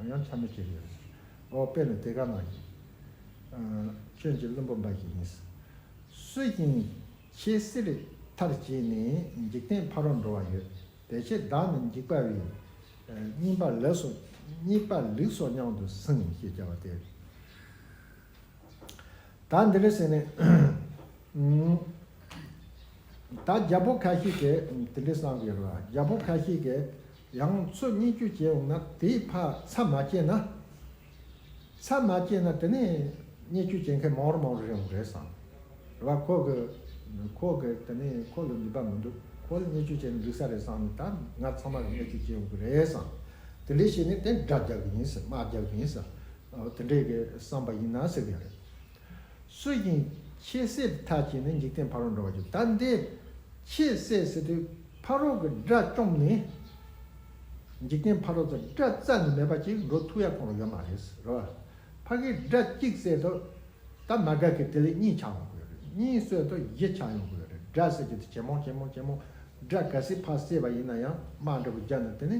ཡང་ཆ་མེད་བྱེད་ཀྱི་ཡོད་ཟེར། ཨོ་དཔེར་ན་དེ་ག་ནང་བཞིན་ཁྱོད་ཀྱི་བླུན་པོ་འབའ་ཞིག་ཡིན། སུ་ཞིག་ཁྱེད་སྲིད་མཐར་བྱས་ནས་འཇིག་རྟེན་ཕ་རོལ་འགྲོ་བ་ཡོད། དེ་ཕྱིར་བདག་ནི་འཇིགས་པ་བས། རྙེད་པ་ལེགས་སོ། རྙེད་པ་ལེགས་སོ་སྙམ་དུ་ཟིན་ཞེས་བྱ་བ་སྟེ། ད་འདི་རེད་ཟེར་ནས། ད་རྒྱལ་པོ་ཁ་ཤས་ཀྱིས་དེ་འདྲའི་བསམ་གྱི་རེད་བ། རྒྱལ་པོ་ཁ་ཤས་ཀྱིས་ཡང་ཚུར་བརྙས་བཅོས་བྱས་འོང་ན་དེའི་ཕར་ཚབ་མ་བྱས་ན། ཚབ་མ་བྱས་ན་དེ་ནས་བརྙས་བཅོས་བྱེད་མཁན་མང་རུ་མང་རུ་ཡོང་གི་རེད་བསམ། རེད་བ། ཁོ་གི་ཁོ་གི་དེ་ནས་ཁོ་ལ་ནུས་པ་མི་འདུག་ཁོ་ལ་བརྙས་བཅོས་བྱས་ན་འགྲིག་ས་རེད་བསམ་ནས་ད་ང་ཚང་མ་གི་བརྙས་བཅོས་བྱེད་ཡོང་གི་རེད་བསམ། དེ་འདྲས་བྱས་ནས་དེ་དགྲ་རྒྱག་གི་ཡིན་ཟེར། དམག་རྒྱག་གི་ཡིན་ཟེར། དེ་འདྲས་ཀྱི་བསམ་པ་ཡིན་ན་ཟེར་གི་རེད། སུ་ཞིག་ཁྱེད་སྲིད་མཐར་བྱས་ནས་འཇིག་རྟེན་ཕ་རོལ་འགྲོ་བ་ཡོད། ད་འདི་ཁྱེད་སྲིད་ཟེར་དུས་ཕ་རོལ་གྱི་དགྲ་བཅོམ་ནས་འཇིག་རྟེན་ཕ་རོལ་དུ་དགྲ་རྩ་ནས་མེད་པ་ཅིག་འགྲོ་ཐུབ་ཡ་ཁོང་ལ་ཡོད་མ་རེད་ཟེར་རོ། ཕ་གིའི་དགྲ་གཅིག་བསད་དུས་ད་མ་དགའ་མཁན་དེ་ལས་གཉིས་ཆགས་ཡོང་གི་ཡོད་རེད། གཉིས་བསད་དུས་བཞི་ཆགས་ཡོང་གི་ཡོད་རེད། དགྲ་ཟེར་གྱི་དེ་ཇེ་མང་ཇེ་མང་ཇེ་མང་། དགྲ་གལ་སྲིད་ཕར་བསད་པ་ཡིན་ན་ཡང་དམག་འདྲ་པོ་བརྒྱབ་ན་དེ་ནི་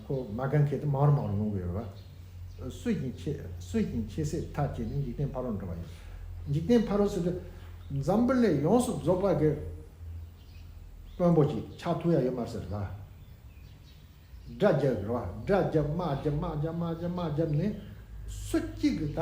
ཁོ་མ་དགའ་མཁན་དེ་མང་རུ་མང་རུ་ཡོང་གི་ཡོད་རེད་བ། སུ་ཞིག་ཁྱེད་སུ་ཞིག་ཁྱེད་སྲིད་མཐར་བྱས་ནས་འཇིག་རྟེན་ཕ་རོལ་འགྲོ་བ་ཡོད། འཇིག་རྟེན་ཕ་རོལ་ཟེར་དུས་འཛམ་བུ་གླིང་ཡོངས་སུ་རྫོགས་པ་གི་དཔོན་པོ་ཅིག་ཆགས་ཐུབ་ཡ་ཡོད་མ་རེད་ཟེར་བ། དགྲ་རྒྱབ་རེད་བ། དགྲ་རྒྱབ། དམག་རྒྱབ། དམག་རྒྱབ། དམག་རྒྱབ། དམག་རྒྱབ་ནས་སུ་གཅིག་གིས་ད་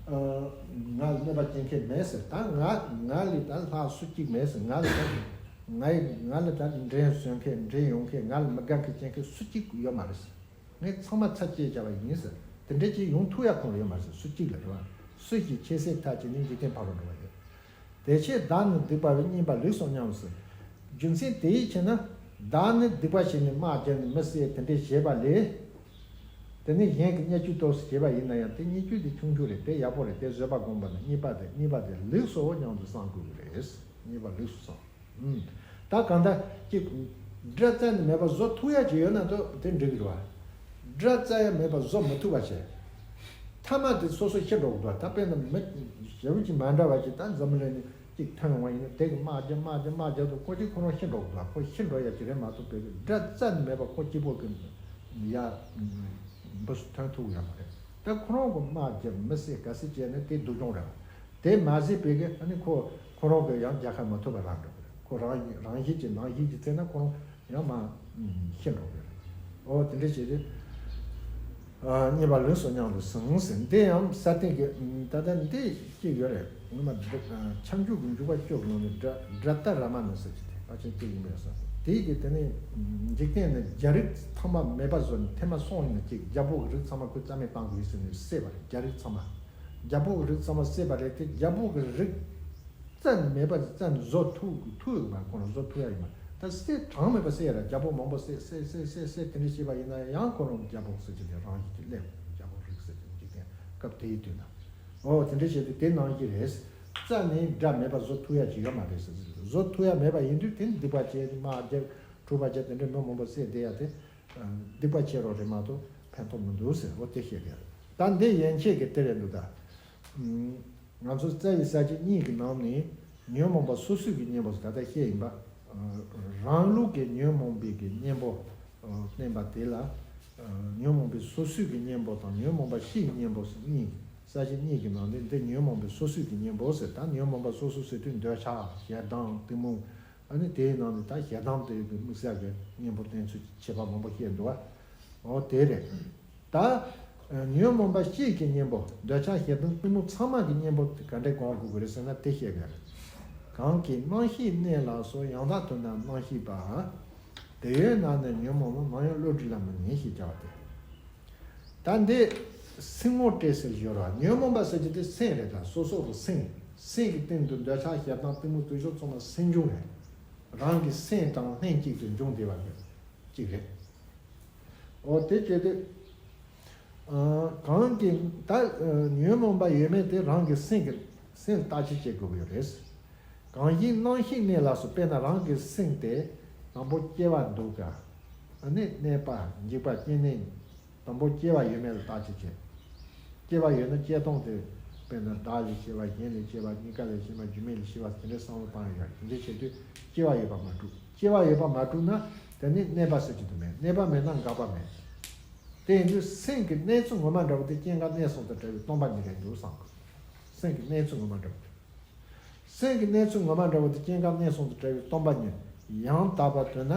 ང་ལ་གནོད་པ་བྱེད་མཁན་མེད་ཟེར། ད་ང་ང་ལས་ད་ལྷག་སུ་གཅིག་མེད་ཟེར། ང་ལ་ད་ང་ཡི་ང་ལ་ད་འགྲན་བཟོད་མཁན་འགྲན་ཡོང་མཁན་ང་ལ་མི་དགའ་མཁན་བྱེད་མཁན་སུ་གཅིག་ཡོད་མ་རེད་ཟེར། ངས་ཚང་མ་ཚར་བཅད་བྱས་པ་ཡིན་ཟེར། དེ་འདྲ་ཅིག་ཡོང་ཐུབ་ཡ་ཁོང་ལ་ཡོད་མ་རེད་ཟེར། སུ་གཅིག་ལ་རེད་བ། སུ་ཞིག་ཁྱེད་སྲིད་མཐར་བྱས་ནས་འཇིག་རྟེན་ཕ་རོལ་འགྲོ་བ་ཡོད། དེ་ཕྱིར་བདག་ནི་སྡིག་པ་བས། རྙེད་པ་ལེགས་སོ་སྙམ་ཟེར། རྒྱུ་མཚན་དེའི་ཕྱིར་ན་བདག་ནི་སྡིག་པ་བྱས་ནས་དམག་རྒྱབ་ནས་མི་བསད་དེ་འདྲས་བྱས་པ་ལས། དེ་ནས་གཞན་གྱི་བརྙས་བཅོས་ཏོག་ཙམ་བྱས་པ་ཡིན་ན་ཡང་དེ་བརྙས་བཅོས་དེ་ཆུང་ཆུང་རེད། དེ་ཡག་པོ་རེད། དེ་བཟོད་པ་སྒོམ་པ་ན་རྙེད་པ་དེ་རྙེད་པ་དེ་ལེགས་སོ་སྙམ་དུ་བསམ་དགོས་ཀྱི་རེད། རྙེད་པ་ལེགས་སོ་བསམ། ད་གང་ལྟར་གཅིག་དགྲ་རྩ་ནས་མེད་པ་བཟོ་ཐུབ་ཡ་ཅིག་ཡོད་ན་ད་དེ་འགྲིག་གི་རེད་བ། དགྲ་རྩ་ཡ་མེད་པ་བཟོ་མི་ཐུབ་པ་བྱས། མཐའ་མ་དེ་སོ་སོ་ཤི་འགྲོ་གི་འདུག་ད་དཔེར་ན་མི་ཞེ་པོ་ཅིག་མ་འདྲ་བ་ཅིག་ད་འཛམ་བུ་གླིང་ནས་གཅིག་ཐོན་ཡོང་བ་ཡིན་ན་དེ་གི་དམག་རྒྱབ། དམག་རྒྱབ། དམག་རྒྱབ་དུས་ཁོ་གཅིག་ཁོ་རང་ཤི་འགྲོ་གི་འདུག་ཁོ་ཤི་འགྲོ་ཡ་ཅིག་རེད་མ་གཏོགས་དཔེ་གི་དགྲ་རྩ་ནས་མེད་པ་ཁོ་གཅིག་པོ་གི་ཡ་འབུ་སུ་ཐོན་ཐུབ་ཡ་མ་རེད། ད་ཁོ་རང་གི་དམག་རྒྱབ་མི་བསད་ག་ཚད་བྱས་ན་དེ་སྡུག་གྱོང་རེད། དེ་མ་ཟད་པའི་གི་ཨ་ནི་ཁོ་ཁོ་རང་གི་ཡང་རྒྱལ་ཁ་མ་ཐོབ་པ་རང་འགྲོ་གི་རེད། ཁོ་རང་རང་བཞིན་གྱི་ནང་བཞིན་གྱི་བརྩིས་ན་ཁོ་རང་ཡང་མ་ཤི་འགྲོ་གི་རེད། ཨོ་དེ་འདྲ་བྱས་ཏེ། ཨ་རྙེད་པ་ལེགས་སོ་སྙམ་དུ་ཟིན་ཟེར། འདི་ཡང་ས་སྟེང་གི་ད་ལྟ་འདི་གཅིག་ཡོད་རེད། ངོ་མ་འདི་ཁྱབ་འཇུག་གི་འཇུག་པ་བཅུ་གི་ནང་ནས་དགྲ་དགྲ་ཏ་ར་མ་ན་ཟེར་གྱི་དེ་ཕལ་ཆེར་གཅིག་ཡིན་པས་སོ། དེའི་གི་དེ་ནས་འཇིག་རྟེན་ནི་རྒྱལ་རིགས་ཚང་མ་མེད་པ་བཟོ་ནས་ཐེངས་མ་སོང་ཡིན་ན་གཅིག་རྒྱལ་པོ་གི་རིགས་ཚང་མ་ཁོས་རྩ་མེད་བཏང་དགོས་ཟེར་ནས་བསད་པ་རེད། རྒྱལ་རིགས་ཚང་མ། རྒྱལ་པོ་གི་རིགས་ཚང་མ་བསད་པ་རེད་དེ། རྒྱལ་པོ་གི་རིགས་རྩ་ནས་མེད་པ་རྩ་ནས་བཟོ་ཐུབ་ཐུབ་ཡོད་མ་རེད། ཁོ་རང་བཟོ་ཐུབ་ཡ་ཡོད་མ་རེད། ད་བསད་གྲངས་མེད་པ་བསད་ཡ་ར་རྒྱལ་པོ་མང་པོ་བསད་བསད་བསད་བསད་བསད་དེ་འདྲ་བྱས་པ་ཡིན་ན་ཡང་ཁོ་རང་རྒྱལ་པོ་ཟེར་གྱི་དེ་རང་བཞིན་གྱིས་སླེབས། རྒྱལ་པོ་རིགས་ཟེར་གྱི་འཇིག་རྟེན་སྐབས་དེའི་དུས་ན། ཨོ་དེ་འདྲ་བྱས་ཏེ་དེ་ནང་བཞིན་རེད། རྩ་ནས་དགྲ་མེད་པ་བཟོ་ཐུབ་ཡ་ཅིག་ཡོད་མ་རེད་ཟེར། བཟོ་ཐུབ་ཡ་མེད་པ་ཡིན་དུས་དེ་ནི་སྡིག་པ་བྱས་དམག་རྒྱག་འཁྲུག་པ་བྱས་དེ་འདྲ་མི་མང་པོ་བསད་བསྡད་ཡ་དེ། སྡིག་པ་བྱས་རོགས་རེད་མ་གཏོགས་ཕན་ཐོགས་མི་འདུག་ཟེར། འོ་དེ་བཤད་གི་རེད། ད་འདི་ཡན་ཆད་ཀྱི་དེ་རེད་འདུག་ད། ང་ཚོ་རྩ་བའི་ས་བཅད་གཉིས་ཀྱི་ནང་ནས་ཉོན་མོངས་པ་སོ་སོའི་གི་གཉེན་པོ་ཟེར་ད་ལྟ་བཤད་ཡིན་པ། རང་ལུགས་ཀྱི་ཉོན་མོངས་པའི་གི་གཉེན་པོ་བསྟན་པ་དེ་ལ། ཉོན་མོངས་པའི་སོ་སོའི་གི་གཉེན་པོ་དང་ཉོན་མོངས་པ་སྤྱིའི་གཉེན་པོ་ཟེར་གཉིས། ས་བཅད་གཉིས་ཀྱི་ནང་ནས་འདི་ཉོན་མོངས་པའི་སོ་སོའི་གི་གཉེན་པོ་ཟེར། ད་ཉོན་མོངས་པ་སོ་སོ་ཟེར་དུས་འདོད་ཆགས་ཞེ་སྡང་གཏི་མུག་ཨ་ནི་དེའི་ནང་ནས་ད་ཞེ་སྡང་དེ་གི་དམིགས་བསལ་གྱི་གཉེན་པོ་བསྟན་ཚུལ་ཁྱད་པར་མང་པོ་བཤད་འདུག་བ། འོ་དེ་རེད། ད་ཉོན་མོངས་པ་སྤྱིའི་གི་གཉེན་པོ་འདོད་ཆགས་ཞེ་སྡང་གཏི་མུག་ཚང་མ་གི་གཉེན་པོ་དེ་ག་འདྲས་སྒོམ་དགོས་ཀྱི་རེད་ཟེར་ན་དེ་བཤད་གི་རེད། གང་གིས་རྣམ་ཤེས་གནས་ལ་སོགས། ཡང་དག་དོན་དམ་རྣམ་ཤེས་པ། དེ་ཡོད་ན་ནི་ཉོན་མོངས་མང་། ནམ་ཡང་བློ་གྲོས་ལ་མི་གནས་ཞེས་བྱ་བ་སྟེ། ད་འདི་སེམས་ངོ་སྤྲད་ཟེར་ཞོར་བ། ཉོན་མོངས་པ་ཟེར་གྱི་དེ་སེམས་རེད། ད་སོ་སོ་གི་སེམས། སེམས་ཀྱི་སྟེང་དུ་འདོད་ཆགས་ཞེ་སྡང་གཏི་མུག་ལྟོས་ཤོག་ཚང་མ་སེམས་བྱུང་རེད། རང་གི་སེམས་དང་ལྷན་ཅིག་ཏུ་འབྱུང་བསྡད་པ་གཅིག་རེད། འོ་དེ་བྱས་ཏེ། གང་གི་ད་ཉོན་མོངས་པ་ཡོད་མེད་དེ་རང་གི་སེམས་ཀྱི་སེམས་ལ་བརྟག་དཔྱད་བྱེད་དགོས་ཀྱི་རེད། གང་ཞིག་རྣམ་ཤེས་གནས་ལ་སོགས། དཔེར་ན་རང་གི་སེམས་དེ་དང་པོ་སྐྱེ་བ་འདུག་ག་ཨ་ནི་གནས་པ་འཇིག་པ་སྐྱེ་གནས། དང་པོ་སྐྱེ་བ་ཡོད་མེད་ལ་བརྟག་དཔྱད་བྱེད། སྐྱེ་བ་ཡོད་ན་སྐྱེ་སྟངས་དེ་ དཔེར་ན་བདག་ལས་སྐྱེ་བ། གཞན་ལས་སྐྱེ་བ། གཉིས་ཀ་ལས་སྐྱེ་བ། རྒྱུ་མེད་ལས་སྐྱེ་བ། དེ་འདྲའི་བསམ་བློ་བཏང་ཡོད་ཡ། དེ་འདྲའི་བྱེད་དུས་སྐྱེ་བ་ཡོད་པ་མ་གྲུབ། སྐྱེ་བ་ཡོད་པ་མ་གྲུབ་ན་དེ་ནི་གནས་པ་ཟེར་གྱི་དུ་མེད། གནས་པ་མེད་ན་འགག་པ་མེད། དེ་ཡིན་དུས་སེམས་ཀྱི་གནས་ཚུལ་ངོ་མ་འདྲ་བོ་དེ་སྐྱེ་འགག་གནས་གསུམ་དང་བྲལ་བའི་སྟོང་པ་ཉིད་རེད་འདུག་བསམ་གི། སེམས་ཀྱི་གནས་ཚུལ་ངོ་མ་འདྲ་བོ་དེ། སེམས་ཀྱི་གནས་ཚུལ་ངོ་མ་འདྲ་བོ་དེ་སྐྱེ་འགག་གནས་གསུམ་དང་བྲལ་བའི་སྟོང་པ་ཉིད། ཡང་དག་པར་སྟོན་ན།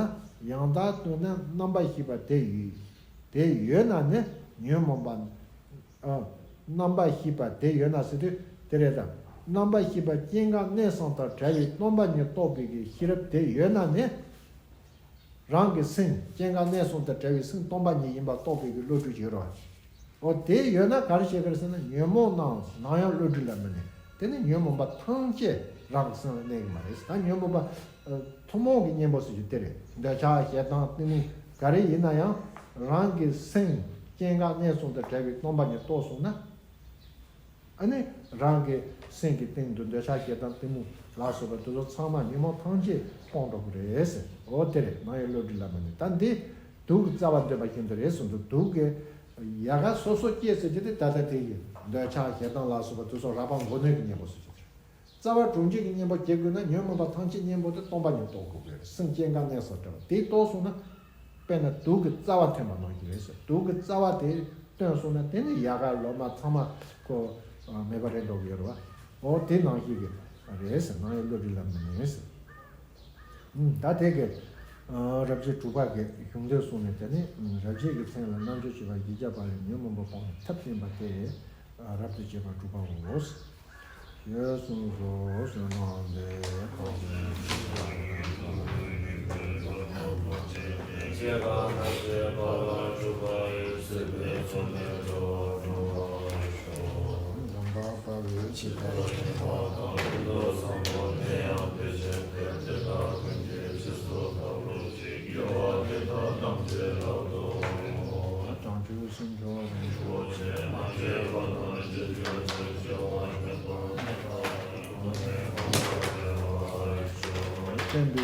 ཡང་དག་སྟོན་ན་རྣམ་པར་ཤེས་པ་དེ་ཡོད། དེ་ཡོད་ན་ནི་ཉོན་མོངས་པ། ཨ། རྣམ་པར་ཤེས་པ་དེ་ཡོད་ན་ཟེར་དུས་དེ་རེད་དམ། རྣམ་པར་ཤེས་པ་སྐྱེ་འགག་གནས་གསུམ་དང་བྲལ་བའི་སྟོང་པ་ཉིད་རྟོགས་པའི་གི་ཤེས་རབ་དེ་ཡོད་ན་ནི། རང་གི་སེམས་སྐྱེ་འགག་གནས་གསུམ་དང་བྲལ་བའི་སེམས་སྟོང་པ་ཉིད་ཡིན་པ་རྟོགས་པའི་གི་བློ་གྲོས་ཡོད་རེད་བ། འོ་དེ་ཡོད་ན་ག་རེ་བྱེད་ཀྱི་རེད་ཟེར་ན། ཉོན་མོངས་རྣམས་ནམ་ཡང་བློ་གྲོས་ལ་མི་གནས། དེ་ནི་ཉོན་མོངས་པ་ཐམས་ཅད་རང་གི་སེམས་ལ་གནས་ཀྱི་མ་རེད། ད་ཉོན་མོངས་པ་ཐུན་མོང་གི་གཉེན་པོ་ཟེར་རྒྱུ་དེ་རེད། འདོད་ཆགས་ཞེ་སྡང་གཏི་མུག་ག་རེ་ཡིན་ན་ཡང་རང་གི་སེམས་སྐྱེ་འགག་གནས་གསུམ་དང་བྲལ་བའི་སྟོང་པ་ཉིད་རྟོགས་སོང་ན། ཨ་ནི་རང་གི་སེམས་ཀྱི་སྟེང་དུ་འདོད་ཆགས་ཞེ་སྡང་གཏི་མུག་ལ་སོགས་པ་དེ་ཚོ་ཚང་མ་ཉོན་མོངས་ཐམས་ཅད་སྤོང་འགྲོ་གི་རེད་ཟེར། འོ་དེ་རེད། ནམ་ཡང་བློ་གྲོས་ལ་མི་གནས། ད་འདི་དུག་གི་རྩ་བ་འདོན་པ་བཞིན་དུ་རེད་གསུངས་འདུག་དུག་གི་ཡལ་ག་སོ་སོ་སྐྱེས་ཟེར་རྒྱུ་དེ་ད་ལྟ་དེ་ཡིན། འདོད་ཆགས་ཞེ་སྡང་ལ་སོགས་པ་དེ་ཚོ་རགས་པ་མགོ་གནོན་གྱི་གཉེན་པོ་ཟེར་རྒྱུ་དེ་རེད། རྩ་བ་གྲོང་ཁྱེར་གྱི་གཉེན་པོ་བྱེད་དགོས་ན་ཉོན་མོངས་པ་ཐམས་ཅད་གཉེན་པོ་དེ་སྟོང་པ་ཉིད་རྟོགས་དགོས་ཀྱི་རེད། སེམས་སྐྱེ་འགག་གནས་སུ་བྲལ་བ་དེ་རྟོགས་སོང་ན། དཔེར་ན་དུག་གི་རྩ་བ་ཐོན་པ་ནང་བཞིན་རེད་ཟེར། དུག་གི་རྩ་བ་དེ་བཏོན་སོང་ན་དེ་ནི་ཡལ་ག་ལོ་མ་ཚང་མ་ཁོ་མེད་པ་རེད་འགྲོ་གི་ཡོད་རེད་བ། འོ་དེ་ནང་བཞིན་གྱི་རེད་ཟེར། ནམ་ཡང་བློ་གྲོས་ལ་མི་གནས་ཟེར། ད་དེ་གི་རབ་བྱེད་དྲུག་པ་གི་གཞུང་དོན་གསུངས་ནས། དེ་ནི་རབ་བྱེད་ཀྱི་མཚན་ལ་རྣལ་འབྱོར་བྱེ་བ་བཞི་བརྒྱ་པ་ལས་ཉོན་མོངས་པ་སྤོང་བའི་ཐབས་བསྟན་པ་སྟེ། རབ་ཏུ་བྱེད་པ་དྲུག་པའོ། ཞེས་གསུངས་སོ། ཞེས་གསུངས་སོ། བསྟན་པའི་